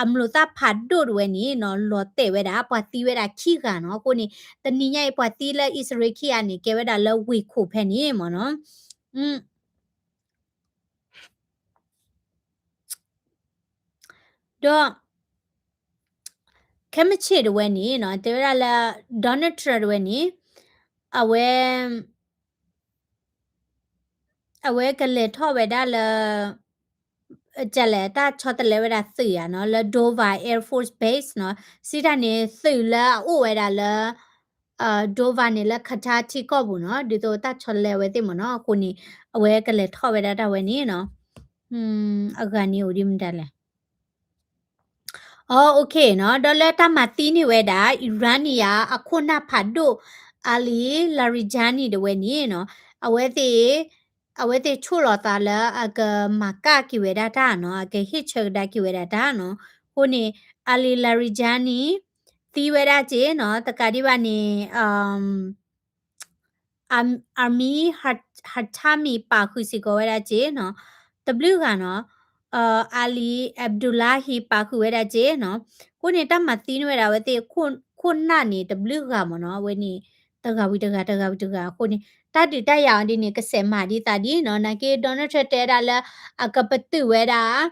အမျိာ်သၣ်ဖးဒိၣ်ဒၣ်ဝဲန့ၣ်နီၤ လီၤတဲာ်ဝဲဒၣ် ပှၤသံဝဲဒၣ်ခံဂၤနီၤ. အဃိန့ၣ် တနံၤညါအံၤ ပှၤသံလၢအံၣ်စရ့လးခံဂၤန့ၣ် ကဲဝဲဒၣ်လၢဝ့ၢ်ခိၣ်ဖဲန့ၣ်မ့ၢ်နီၤ. ဒီး ခဲမုၢ်ဆ့ၣ်ဒၣ်ဝဲန့ၣ်နီၤ တဲဝဲဒၣ်လၢ Donald Trump ဒၣ်ဝဲန့ၣ် အဝဲ အဝဲကလဲၤထီၣ်ဝဲဒၣ်လၢ ကလဲၣ် တၢ်ဆီတလဲဝဲဒၣ်သုးဧါနီၤ လၢ Dover Air Force Base နီၤ. စံးတၢ်န့ၣ် သုးလၢအအိၣ်ဝဲဒၣ်လၢ Dover န့ၣ်လၢ Qatar ထံကီၢ်ပူၤနီၤ ဒ်သိးတၢ်ဆီတလဲဝဲသ့ၣ်မ့ၢ်နီၤ. အဃိန့ၣ် အဝဲကလဲၤထီၣ်ဝဲဒၣ်တၢ်ဝဲန့ၣ်နီၤ. အဂၤန့ၣ်အိၣ်ဒ်မတၤလဲၣ် အ okay နီၤ. ဒီးလၢတၢ်မၤသံန့ၢ်ဝဲဒၣ် Iran န့ၣ်ယါ အခိၣ်နၢ်ဖးဒိၣ် Ali Larijani ဒၣ်ဝဲန့ၣ်နီၤ အဝဲသ့ၣ် အဝဲသ့ၣ်ဆိၣ်လီၤသးလၢအကမၤကၣ်က့ၤဝဲဒၣ်တၢ်နီၤ အကဟ့ၣ်ဆၢကဒါက့ၤဝဲဒၣ်တၢ်နီၤ. အဃိန့ၣ် Ali Larijani သံဝဲဒၣ်က့ၤနီၤ တကးဒံးဘၣ်န့ၣ် Amir Hatami ပာ်ဃုာ်စ့ၢ်ကီးဝဲဒၣ်က့ၤနီၤ တဘျုးဂၤနီၤ. Ali Abdullahi ပာ်ဃုာ်ဝဲဒၣ်က့ၤနီၤ. အဃိန့ၣ်တၢ်မၤသံန့ၢ်ဝဲဒၣ်အဝဲသ့ၣ် ခိၣ်နၢ်န့ၣ် တဘျုးဂၤမ့ၢ်နီၤ အဝဲန့ၣ် တဂၤဝံၤတဂၤ တဂၤဝံၤတဂၤ အဃိန့ၣ် တၢ်ဒုးတၢ်ယၤအီၤဒ်န့ၣ် ကစဲးမၤဒ်သးဒ်နီၤ နာ်က့ Donald Trump တဲဒၣ်လၢ အကပတုာ်ဝဲဒၣ်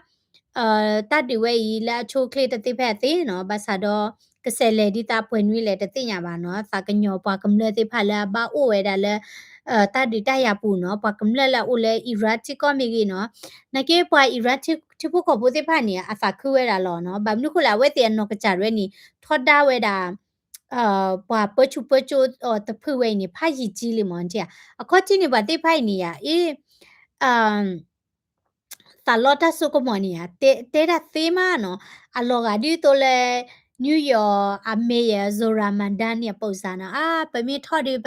တၢ်ဒုးဝဲအံၤလၢအဆိအချ့တသ့ဖဲအသ့နီၤ ဘၣ်ဆၣ်ဒီး ကစဲးလဲၤဒ်သးပှဲၤနွံလဲၣ်တသ့ၣ်ညါဘၣ်နီၤ သးကညီၤပှၤကမျၢၢ်သ့ၣ်တဖၣ်လၢအဘၣ်အိၣ်ဝဲဒၣ်လၢ တၢ်ဒုးတၢ်ယၤပူၤနီၤ ပှၤကမျၢၢ်လၢအအိၣ်လၢ Iran ထံကီၢ်မ့ၢ်ဂ့ၤနီၤ နာ်က့ပှၤ Iran ထံဖိကီၢ်ဖိသ့ၣ်တဖၣ်န့ၣ် အသးခုဝဲဒၣ်လီၤနီၤ ဘၣ်မနုၤဃိလဲၣ် အဝဲသ့ၣ်အနီၢ်ကစၢ်ဝဲန့ၣ် ထီဒါဝဲဒၣ် ပှၤပၢဆူၣ်ပၢစိးတဖုဝဲအံၤန့ၣ် ဖးယံာ်ကံလံမ့ၢ်ဧါ အခီၣ်ထံးန့ၣ် ပှၤသ့ၣ်တဖၣ်အံၤန့ၣ်ယါ အ့ သးလီတၢ်စိကမီၤန့ၣ်ဧါ တဲဒၣ်သ့မးနီၤ အလီၤဂာ်ဒ်သိးလၢ New York အ mayor Zohran Mamdani န့ၣ် အပိာ်စၢ်နီၤ အါ ပမ့ၢ်ထီၣ်ဒီး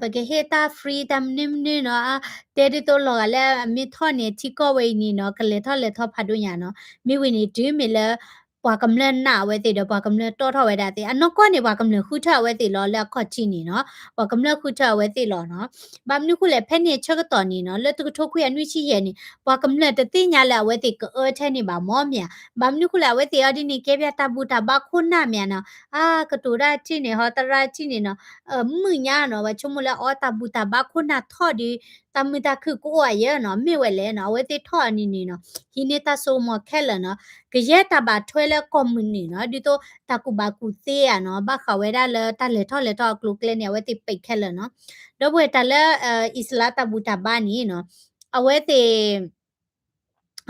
ပကဟ့ၣ်တၢ် free တၢ်မနုၤမနုၤနီၤ အါ တဲဒ်သိးလီၤဂာ်လၢအမ့ၢ်ထီၣ်န့ၣ် ထံကီၢ်ဝဲအံၤန့ၣ်နီၤ ကလဲၤထီၣ်လဲၤထီဖးဒိၣ်ညါနီၤ မ့ၢ်ဝံၤန့ၣ် တုၤမ့ၢ်လၢ ပှၤကမျၢၢ်နာ်အဝဲသ့ၣ်ဒီး ပှၤကမျၢၢ်တီၣ်ထီၣ်ဝဲဒၣ်သ့ၣ် အနီၢ်ကီၢ်န့ၣ် ပှၤကမျၢၢ်ဃုထၢအဝဲသ့ၣ်လီၤ လၢအခီၣ်ထံးန့ၣ်နီၤ ပှၤကမျၢၢ်ဃုထၢအဝဲသ့ၣ်လီၤနီၤ ဘၣ်မနုၤဃိလဲၣ် ဖဲန့ၣ်ဆၢကတီၢ်န့ၣ်နီၤ လၢတကထိခွံကယၤနွံဆံယဲၢ်န့ၣ် ပှၤကမျၢၢ်တသ့ၣ်ညါလၢအဝဲသ့ၣ်ကအၢထဲန့ၣ်ဘၣ်မ့ၢ်မ့ၢ်ဧါ ဘၣ်မနုၤဃိလဲၣ် အဝဲသ့ၣ်အီၤဒ်န့ၣ် ကဲပျၢ်တၢ်ဘူၣ်တၢ်ဘါခိၣ်နၢ်မ့ၢ်ဧါနီၤ အါ ကတိၤတၢ်ထံၣ်န့ၣ် ဟီသရၣ်ထံၣ်န့ၣ်နီၤ မုာ်ညါနီၤ ပှၤဆိကမိၣ်လၢအီၤတၢ်ဘူၣ်တၢ်ဘါခိၣ်နၢ်ထီၣ်ဒီး တၢ်မုာ်တၢ်ခုၣ်ကအိၣ်အယဲၢ်နီၤ မ့ၢ်ဝဲလဲၣ်နီၤ အဝဲသ့ၣ်ထီၣ်အီၤန့ၣ်န့ၣ်နီၤ ဟံးန့ၢ်တၢ်စိကမီၤခဲလၢာ်နီၤ ကယဲၢ်တၢ်ဘၣ်ထွဲလၢကီၢ်မုၢ်နုာ်နီၤ ဒ်သိး တၢ်ကူၣ်ဘၣ်ကူၣ်သ့ဧါနီၤ ဘၣ်ဃးဝဲဒၣ်လၢတၢ်လဲၤထီၣ်လဲၤထီအကျိၤအကျဲန့ၣ် အဝဲသ့ၣ်ပိတ်ခဲလၢာ်နီၤ ဒီပုၢ်ဝဲၢ်တၢ်လၢ အံၣ်စရ့လးတၢ်ဘူၣ်တၢ်ဘါန့ၣ်နီၤ အဝဲသ့ၣ်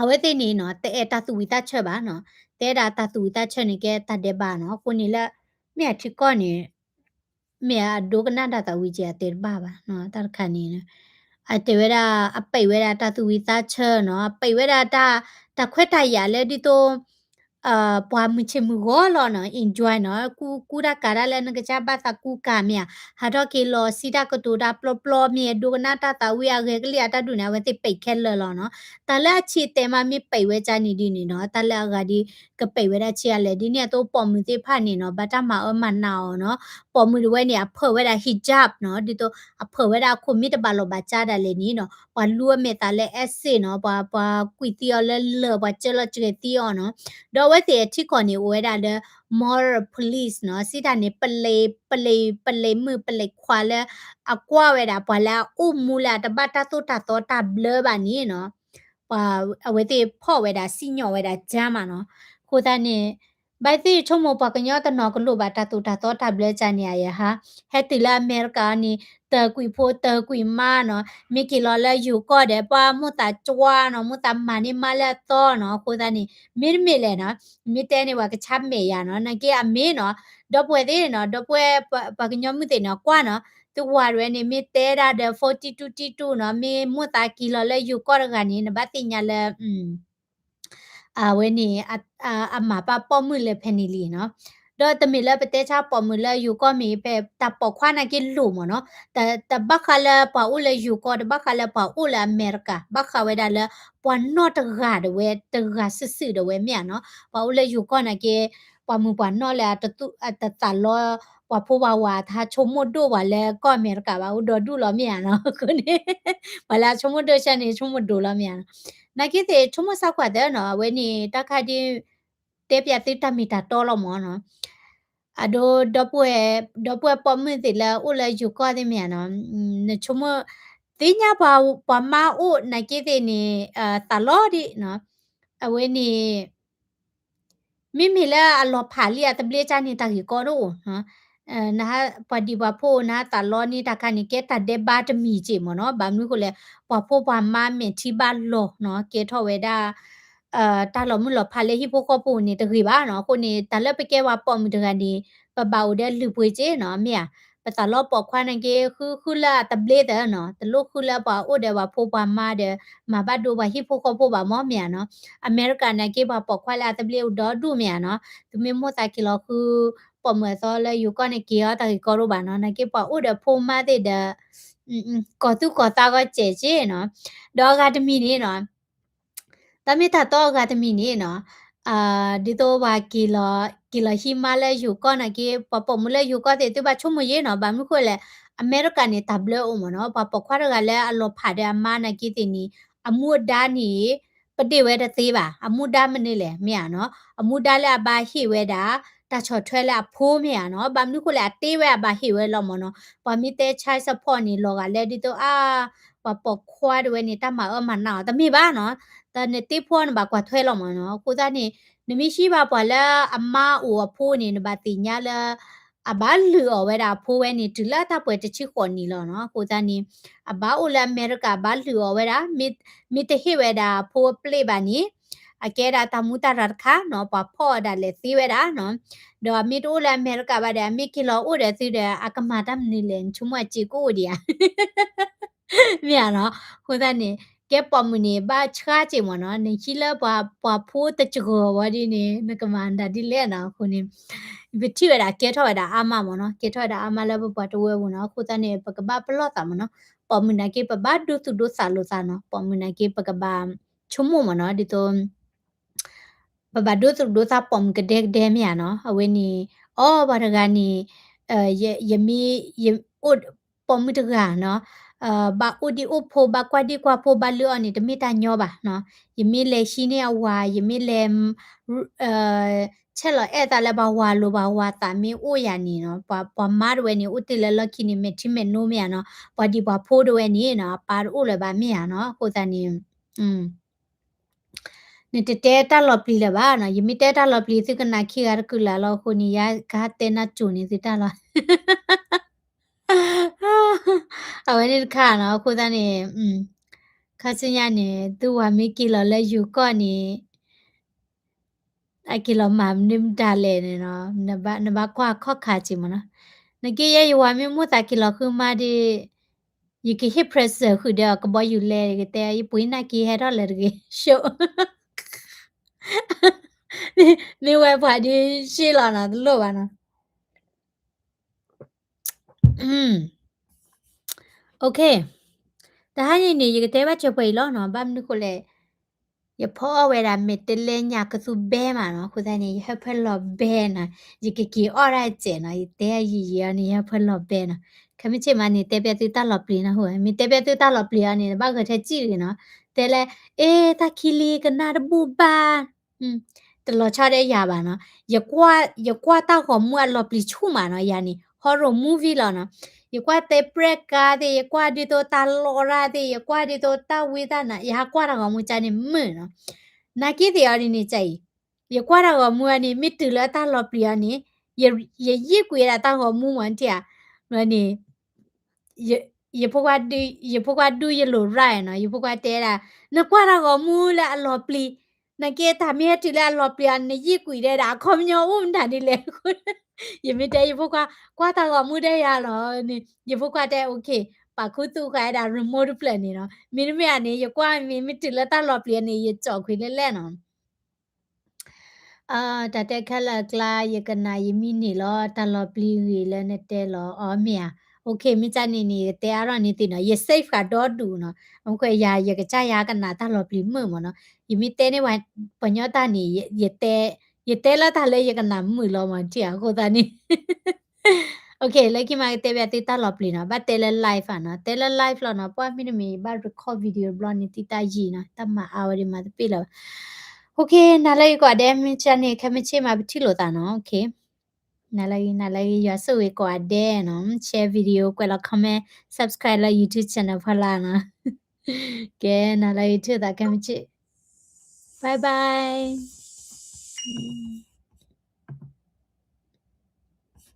အဝဲသ့ၣ်န့ၣ်နီၤ တအဲၣ်တၢ်သူၣ်ဝံၣ်သးဆၢဘၣ်နီၤ တဲဒၣ်တၢ်သူၣ်ဝံၣ်သးဆၢန့ၣ်ကဲတၢ်ဒဲးဘးနီၤ အဃိန့ၣ်လၢ မ့ၢ်အထံကီၢ်န့ၣ် မ့ၢ်အဒိကနၣ်တၢ်သးဝံၣ်ကဲအတဲတဘၣ်ဘၣ် တၢ်တခါန့ၣ် အတဲဝဲဒၣ် အပိတ်ဝဲဒၣ်တၢ်သူၣ်ဝံၣ်သးဆၢနီၤ အပိတ်ဝဲဒၣ်တၢ် တၢ်ခွဲးတၢ်ယာ်လၢဒ်သိး ပှၤမုၢ်ဆ့ၣ်မုၢ်ဂီၤလီၤနီၤ enjoy နီၤ ကူ ကူတၢ်ကၤတၢ်လၢနကစၢ်ဘၣ်သးကူကၤမ့ၢ်ဧါ ဟးထီၣ်က့ၤလီၤစံးတၢ်ကတိၤတၢ်ပျီပျီမ့ၢ် ဒိကနၣ်တၢ်သးဝံၣ်အဂဲၤကလံၣ်အတၢ်ဒုးန့ၣ် အဝဲသ့ၣ်ပိတ်ခဲလၢာ်လီၤနီၤ တၢ်လၢအဆံးတဲမးမ့ၢ်ပိတ်ဝဲကၢ်န့ၣ်ဒ်န့ၣ်နီၤ တၢ်လၢအဂၤဒ် ကပိတ်ဝဲဒၣ်ဆံးအါလဲၣ် ဒ်န့ၣ်အသိးပိာ်မုၣ်သ့ၣ်တဖၣ်န့ၣ်နီၤ ဘၣ်တၢ်မၤအၢမၤနးအီၤနီၤ ပိာ်မုၣ်တဝဲန့ၣ် အဖၢၣ်ဝဲဒၣ် hijab နီၤ ဒ်သိး အဖၢၣ်ဝဲဒၣ်အခိၣ်မ့ၢ်တဘၣ်လီၢ်ဘၣ်စးဒၣ်လဲာ်န့ၣ်နီၤ ပှၤလူအမဲာ်သးလၢ acid နီၤ ပှၤ ပှၤကွံာ်သံအီၤလၢလၢၢ် ပှၤကၢလီၤစှဲၤသံအီၤနီၤ ဒီးအဝဲသ့ၣ်အထံကီၢ်န့ၣ် အိၣ်ဝဲဒၣ်လၢ moral police နီၤ စံးတၢ်န့ၣ် ပလံး ပလံး ပလံးမုၣ် ပလံးခွါလၢ အကွၢ်ဝဲဒၣ်ပှၤလၢအအိၣ်မူလၢအတဘၣ်တၢ်သိၣ်တၢ်သီတၢ်ဘျၢဘၣ်န့ၣ်နီၤ ပှၤအဝဲသ့ၣ်ဖီၣ်ဝဲဒၣ်စံၣ်ညီၣ်ဝဲဒၣ်ကၠါမးနီၤ. အဃိသတးန့ၣ် ဘၣ်သ့ၣ်ဆိကမိၣ်ပှၤကညီတနီၤကလိၣ်ဘၣ်တၢ်သိၣ်တၢ်သီတၢ်ဘျၢကၠါန့ၣ် အယဟါ ဟဲတုၤလၢအမဲရကၤန့ၣ် တၢၤကွံာ်ဖိတၢၤကွံာ်မါနီၤ, မ့ၢ်က့ၤလီၤလၢယိၤကီၢ်ဒီး ပှၤမိၣ်သးကွၢ်နီၤ, မိၣ်သးမၤန့ၢ်မါလၢအသီနီၤ. အဃိသတးန့ၣ် မ့တမ့ၢ်လဲၣ်နီၤ, မ့ၢ်တဲန့ၣ်ပှၤကဆါမဲာ်ယၤနီၤ, နာ်က့အမ့ၢ်နီၤ, ဒီပုၢ်ဝဲၢ်သ့ၣ်နီၤ, ဒီပုၢ်ဝဲၢ်ပှၤကညီမုၣ်သ့ၣ်နီၤ ကွၢ်နီၤ, သုဝၤတဝဲန့ၣ် မ့ၢ်တဲဒၣ်ဒီး ဖိတံတူတံတူနီၤ, မ့ၢ်မိၣ်သးက့ၤလီၤလၢယိၤကီၢ်တဂၤန့ၣ် နဘၣ်သ့ၣ်ညါလၢ အဝဲန့ၣ် အမၤပာ်ပိာ်မုၣ်လၢဖဲန့ၣ်လံနီၤ. ဒီးတမ့ၢ်လၢပတဲဆါပိာ်မုၣ်လၢယိၤကီၢ်မ့ၢ် ဖဲတၢ်ပိာ်ခွါနာ်က့လိၣ်မ့ၢ်နီၤ, တဘၣ်ဃးလၢပှၤအိၣ်လၢယိၤကီၢ် တဘၣ်ဃးလၢပှၤအိၣ်လၢအမဲရကၤ, ဘၣ်ဃးဝဲဒၣ်လၢ ပှၤနီၢ်တဂၤဒၣ်ဝဲ တဂၤစုာ်စုာ်ဒၣ်ဝဲမ့ၢ်ဧါနီၤ. ပှၤအိၣ်လၢယိၤကီၢ်နာ်က့ ပှၤမုၣ်ပှၤနီၢ်လၢအတသူၣ်အတသးလီ ပှၤဖိပှၤဝၤအတဟးဆိကမိၣ်ဒိၣ်ပှၤလၢကီၢ်အမဲရကၤဘၣ် အိၣ်ဒီဒူၣ်လီၤမ့ၢ်ဧါနီၤ. အဃိန့ၣ် ပှၤလၢအဆိကမိၣ်ဒိၣ်ဆၢန့ၣ် ဆိကမိၣ်ဒိၣ်လီၤမ့ၢ်ဧါနီၤ. နာ်က့သ့ၣ်ဆိကမိၣ်စၢ်ကွၢ်သၢနီၤ, အဝဲန့ၣ် တၢ်ခါဒ် တဲပျးသုတၢ်မ့ၢ်တၢ်တီလီၤမ့ၢ်နီၤ. အဒိ ဒီပုၢ်ဝဲၢ် ဒီပုၢ်ဝဲၢ်ပိာ်မုၣ်သ့ၣ်လၢအိၣ်လၢယိၤကီၢ်သ့ၣ်မ့ၢ်ဧါနီၤ, နဆိကမိၣ် သ့ၣ်ညါပှၤမါအိၣ်နာ်က့သ့ၣ်န့ၣ် သးလီဒ်နီၤ, အဝဲန့ၣ် မ့မ့ၢ်လၢအလီၤဖးလံအသဘျ့ကၠါန့ၣ် တၢ်ဂ့ၢ်ကီဒိၣ်, နဟါ ပှၤဒံးပှၤဖိ နဟါသးလီန့ၢ်တၢ်ခါန့ၣ် ကဲတၢ်ဒဲးဘးတမံၤက့ၢ်မ့ၢ်နီၤ. ဘၣ်မနုၤဃိလဲၣ် ပှၤဖိပှၤမါမဲာ်ထံဘၣ်လီၤနီၤ, ကဲထီၣ်ဝဲဒၣ် တၢ်လီၤမုၢ်လီၤဖးလၢဟံၣ်ဖိဃီဖိန့ၣ်တဂ့ၤဘၣ်နီၤ. အဃိန့ၣ် တၢ်လၢပကဲပှၤပိာ်မုၣ်တဂၤန့ၣ် ပဘၣ်အိၣ်ဒီးလုၢ်ပှ့ၤက့ၢ်နီၤ မ့ၢ်ဧါ. ပသးလီပိာ်ခွါနာ်က့ ဃုဃုလၢအသဘျ့သၢနီၤ, တလိၣ်ဃုလၢပှၤအိၣ်ဒီးပှၤဖိပှၤမါဒီး မၤဘၣ်ဒိပှၤဟံၣ်ဖိဃီဖိဘၣ်မ့ၢ် မ့ၢ်ဧါနီၤ. အမဲရကၤနာ်က့ ပှၤပိာ်ခွါလၢအသဘျ့အိၣ်ဒီဒူၣ်မ့ၢ်ဧါနီၤ, သုမ့ၢ်မိၣ်သးက့ၤလီၤဃု ပိာ်မုၣ်အသီလၢယိၤကီၢ်န့ၣ် က့ၤအီၤတၢ်ဂ့ၢ်ကီဒိၣ်ဘၣ်နီၤ. နာ်က့ပှၤအိၣ်ဒီးဖိမါသ့ၣ်ဒီး ကီၤသူၣ်ကီၤသးဂီၢ်စဲးက့ၢ်နီၤ. ဒီးအဂၤတမံၤန့ၣ်နီၤ တၢ်မ့ၢ်တၢ်တီအဂၤတမံၤန့ၣ်နီၤ, ဒ်သိးပှၤက့ၤလီၤ က့ၤလီၤဟံးမါလၢယိၤကီၢ်နာ်က့ ပှၤပိာ်မုၣ်လၢယိၤကီၢ်သ့ၣ် သုဘၣ်ဆိကမိၣ်ယ့ၢ်နီၤ. ဘၣ်မနုၤဃိလဲၣ် အမဲရကၤန့ၣ် တၢ်ဘျၢအိၣ်မ့ၢ်နီၤ, ပှၤပိာ်ခွါတဂၤလၢအလီၤဖးဒီးအမါနာ်က့သ့ၣ်န့ၣ် အမူအဒါန့ၣ် ပဒ့ၣ်ဝဲတသ့ဘၣ်. အမူဒါမနုၤလဲၣ် မ့ၢ်ဧါနီၤ, အမူဒါလၢအဘၣ်ဟ့ၣ်ဝဲဒၣ် တၢ်ဆီၣ်ထွဲလၢအဖိမ့ၢ်ဧါနီၤ. ဘၣ်မနုၤဃိလဲၣ် အတ့ဝဲအဘၣ်ဟ့ၣ်ဝဲလီၤမ့ၢ်နီၤ. ပှၤမ့ၢ်တဲ child support န့ၣ် လီၤဂာ်လၢဒ်သိးအါ ပှၤပိာ်ခွါတဝဲန့ၣ် တၢ်မၤအၢမၤနးအီၤ တမ့ၢ်ဘၣ်နီၤ, တၢ်နတ့ဖိအီၤနဘၣ်ကွၢ်ထွဲလီၤမ့ၢ်နီၤ. အဃိသတးန့ၣ် နမ့ၢ်ဟံးဘၣ်ပှၤလၢအမါအိၣ်အဖိန့ၣ် နဘၣ်သ့ၣ်ညါလၢ အဘၣ်လုၢ်အီၣ်ဝဲဒၣ်အဖိဝဲန့ၣ် တုၤလၢတၢ်ပှဲၤတဆံဃိးနံၣ်လီၤနီၤ. အဃိသတးန့ၣ် အဘၣ်အိၣ်လၢအမဲရကၤ ဘၣ်လုၢ်အီၣ်ဝဲဒၣ် မ့ၢ်တဟ့ၣ်ဝဲဒၣ်အဖိအပျ့ၢ်ဘၣ်န့ၣ် အကဲဒၣ်တၢ်မူတၢ်ရၤတခါနီၤ, ပှၤဖီၣ်အီၤဒၣ်လဲာ်သ့ဝဲဒၣ်နီၤ. ဒီးအမ့ၢ်တအိၣ်လၢအမဲရကၤဘၣ်ဒီး အမ့ၢ်က့ၤလီၤအိၣ်ဒီးသုဒီး အကမၤတၢ်မနုၤလဲၣ် နဆိကမိၣ်အစ့ၢ်ကအိၣ်ဒံးဧါ မ့ၢ်ဧါနီၤ. အဃိသတးန့ၣ် ကဲပိာ်မုၣ်န့ၣ် ဘၣ်ဆှါစ့ၢ်မ့ၢ်နီၤ, နဟံးလၢပှၤ ပှၤဖိတစှီၤဝဲဒ်န့ၣ် နကမၤဒၣ်ဒ်လဲၣ်နီၤ. အဃိန့ၣ် ပထံၣ်ဝဲဒၣ်ကဲထီၣ်ဝဲဒၣ်အါမးမ့ၢ်နီၤ, ကဲထီၣ်ဝဲဒၣ်အါမးလၢပပှၤတဝၢပူၤနီၤ. အဃိသတးန့ၣ် ပကဘၣ်ပလီၢ်သးမ့ၢ်နီၤ, ပိာ်မုၣ်နာ်က့ ပဘၣ်ဒိသူၣ်ဒိသးလိာ်သးနီၤ, ပိာ်မုၣ်နာ်က့ ပကဘၣ်ဆိကမိၣ်မ့ၢ်နီၤ, ဒ်သိး ပဘၣ်ဒိသူၣ်ဒိသးပိာ်မုၣ်ကဒဲကဒဲမ့ၢ်ဧါနီၤ. အဝဲန့ၣ် အီ ပှၤတဂၤန့ၣ် ယမ့ၢ် ယအိၣ် ပိာ်မုၣ်တဂၤနီၤ, ဘၣ်အိၣ်ဒံးအိၣ်ဖိ ဘၣ်ကွၢ်ဒံးကွၢ်ဖိ ဘၣ်လုၢ်အီၣ်န့ၣ် တမ့ၢ်တၢ်ညီဘၣ်နီၤ. ယမ့ၢ်လဲၤဟံးန့ၢ်အဝၤ ယမ့ၢ်လဲၤ ဆဲးလီၤအဲၣ်သးလၢပှၤဝၤလိၤ ပှၤဝၤသးမ့ၢ်အိၣ်ယၤန့ၣ်နီၤ, ပှၤ ပှၤမါတဝဲန့ၣ် အိၣ်တ့ၢ်လၢလီၢ်ခံန့ၣ် မဲာ်ထံမဲာ်နိမ့ၢ်ဧါနီၤ, ပှၤဒံးပှၤဖိတဝဲန့ၣ်နီၤ အပၢ်တအိၣ်လၢၤဘၣ်မ့ၢ်ဧါနီၤ. အဃိသတးန့ၣ် နတတဲတၢ်လီၤပျံၤလၢၤဘၣ်နီၤ, ယမ့ၢ်တဲတၢ်လီၤပျံၤ သုကနၣ်ခံဂၤတကုာ်လၢ်လီၤ. အဃိန့ၣ် ယကဟးတဲနၢ်စိၤန့ၣ်သုတၢ်လီၤ အဝဲန့ၣ်တခါနီၤ. အဃိသတးန့ၣ် ခါဆူညါန့ၣ် သုဝၤမ့ၢ်က့ၤလီၤလၢယိၤကီၢ်န့ၣ် အက့ၤလီၤမၤမနုၤမတၤလဲၣ်န့ၣ်နီၤ, နဘၣ်ကွၢ်ခီၣ်ခါက့ၤမ့ၢ်နီၤ. နက့ယဲယဝၤမ့ၢ်မိၣ်သးက့ၤလီၤဃုမါဒီး ယကဟ့ၣ် present ဃုာ်ဒီးအကဘီယူၤလဲၣ် ယကတဲ ယပှ့ၤနာ်က့ဟဲထီၣ်လၢတဂ့ၤ ရှုံး မ့ၢ်ဝဲပှၤဒ်ရှ့လီၤနီၤ တလိၣ်ဘၣ်နီၤ. OK, တဟါညါန့ၣ် ယကတဲဘၣ်စၢၤပှဲၤအံၤလီၤနီၤ. ဘၣ်မနုၤဃိလဲၣ်, ယဖီအီၣ်ဝဲဒၣ်မဲာ်တဲးလဲညၣ်ကသူဘဲမးနီၤ. အဃိသတးန့ၣ် ယဟၢဖၢလီၤဘဲနီၤ, ယကက့ၤအီၣ်ဒၣ်စဲးနီၤ, ယတဲယံာ်ယံာ်အီၤန့ၣ် ယဟၢဖၢလီၤဘဲနီၤ. ခဲမုၢ်ဆ့ၣ်မးန့ၣ် တဲပျးသုတၢ်လီၤပျံၤနီၤ, မ့ၢ်တဲပျးသုတၢ်လီၤပျံၤအီၤန့ၣ် ဘၣ်ဂဲၤထဲစံၣ်တဂ့ၤနီၤ. တဲလၢ အ့ တၢ်ခံလံကနၣ်တဘူၣ်ဘၣ် တလီၤဆီဒၣ်ယၤဘၣ်နီၤ. ယကွၢ်တၢ်ဂီၤမူအလီၤပျံၤဆူၣ်မးနီၤ, ယၤန့ၣ် horror movie လီၤနီၤ. ယကွၢ်တဲပြဲၣ်ကါသ့ၣ်, ယကွၢ်ဒ်သိးတၢ်လီၢ်ရၣ်သ့ၣ်, ယကွၢ်ဒ်သိးတၢ်ဝံတၢ်နါ, ယဟးကွၢ်တၢ်ဂီၤမူကန့ၣ်မုာ်နီၤ. နာ်က့သ့ၣ်အီၤဒ်န့ၣ်ကအံၤ, ယကွၢ်တၢ်ဂီၤမူအန့ၣ် မ့ၢ်တုၤလၢတၢ်လီၤပျံၤအီၤန့ၣ်, ယ, ယယံာ်ကွံာ်ဝဲဒၣ်တၢ်ဂီၤမူမ့ၢ်ထံၣ်ဧါ, န့ၣ် ယဖိခွါဒုးယလိၤရၣ်နီၤ, ယဖိခွါတဲဒၣ်, နကွၢ်တၢ်ဂီၤမူလၢအလီၤပျံၤ, နာ်က့တၢ်မ့ၢ်ဟဲတုၤလၢအလီၤပျံၤအီၤ နယံာ်ကွံာ်ဒဲဒၣ် အခီပညီအိၣ်မတၤဒ်လဲၣ်အဃိ, ယမ့ၢ်တဲယဖိခွါ, ကွၢ်တၢ်ဂီၤမူဒဲယၤလီၤန့ၣ်, ယဖိခွါတဲ okay, ပာ်ခူသူၣ်ဃာ်ဝဲဒၣ် remote တဖျၢၣ်န့ၣ်နီၤ, မ့တမ့ၢ်ဧါန့ၣ် ယကွၢ်မ့ၢ်မ့ၢ်တုၤလၢတၢ်လီၤပျံၤအီၤန့ၣ် ယကၠီၣ်ခွံာ်လၢလဲၣ်နီၤ. တၢ်တဲခဲလၢာ်အကျါ ယကနၣ်ယမံန့ၢ်လီၤ တၢ်လီၤပျံၤဂ့ၤလၢနတဲလီၤ အီၤမ့ၢ်ဧါ. Okay, မ့ၢ်ကန့ၣ်န့ၣ် ယကတဲအါထီၣ်န့ၢ်သုနီၤ, ယ save ဃာ်ဒီဒူၣ်နီၤ, အဃိယၤ ယကစၢ်ယၤကနၣ်တၢ်လီၤပျံၤမုာ်မ့ၢ်နီၤ, ယမ့ၢ်တဲန့ၢ်ပှၤကညီတၢ်န့ၣ်, ယတဲလၢတၢ်လၢယကနၣ်မုာ်လီၤမ့ၢ်ထံၣ်ဧါ အဃိသတးန့ၣ် Okay, လၢခံမးကတဲဘၣ်သုတၢ်လီၤပျံၤနီၤ, ဘၣ်တဲလၢ live ဧါနီၤ, တဲလၢ live လီၤနီၤ, ပှၢ်မ့တမ့ၢ် ဘၣ် record video တဘျီန့ၣ် သုတၢ်ယံာ်နီၤ, တၢ်မၤအါဝဲဒ်မၤတပ့ၢ်လၢၤဘၣ်. Okay, နၤလၢဂ့ၤကိးဂၤဒဲး, မ့ၢ်ကန့ၣ် ခဲမုၢ်ဆ့ၣ်မး ပထံၣ်လိာ်သးနီၤ, okay. နၤလၢဂ့ၤ, နၤလၢဂ့ၤ, ယွၤဆိၣ်ဂ့ၤကိးဂၤဒဲးနီၤ, share video, ကွဲးလီၤ comment, subscribe လၢ YouTube channel ဖီလာ်နီၤ. ကဲ, နၤလၢဂ့ၤ ထံၣ်လိာ်သးခဲမုၢ်ဆ့ၣ်, bye bye.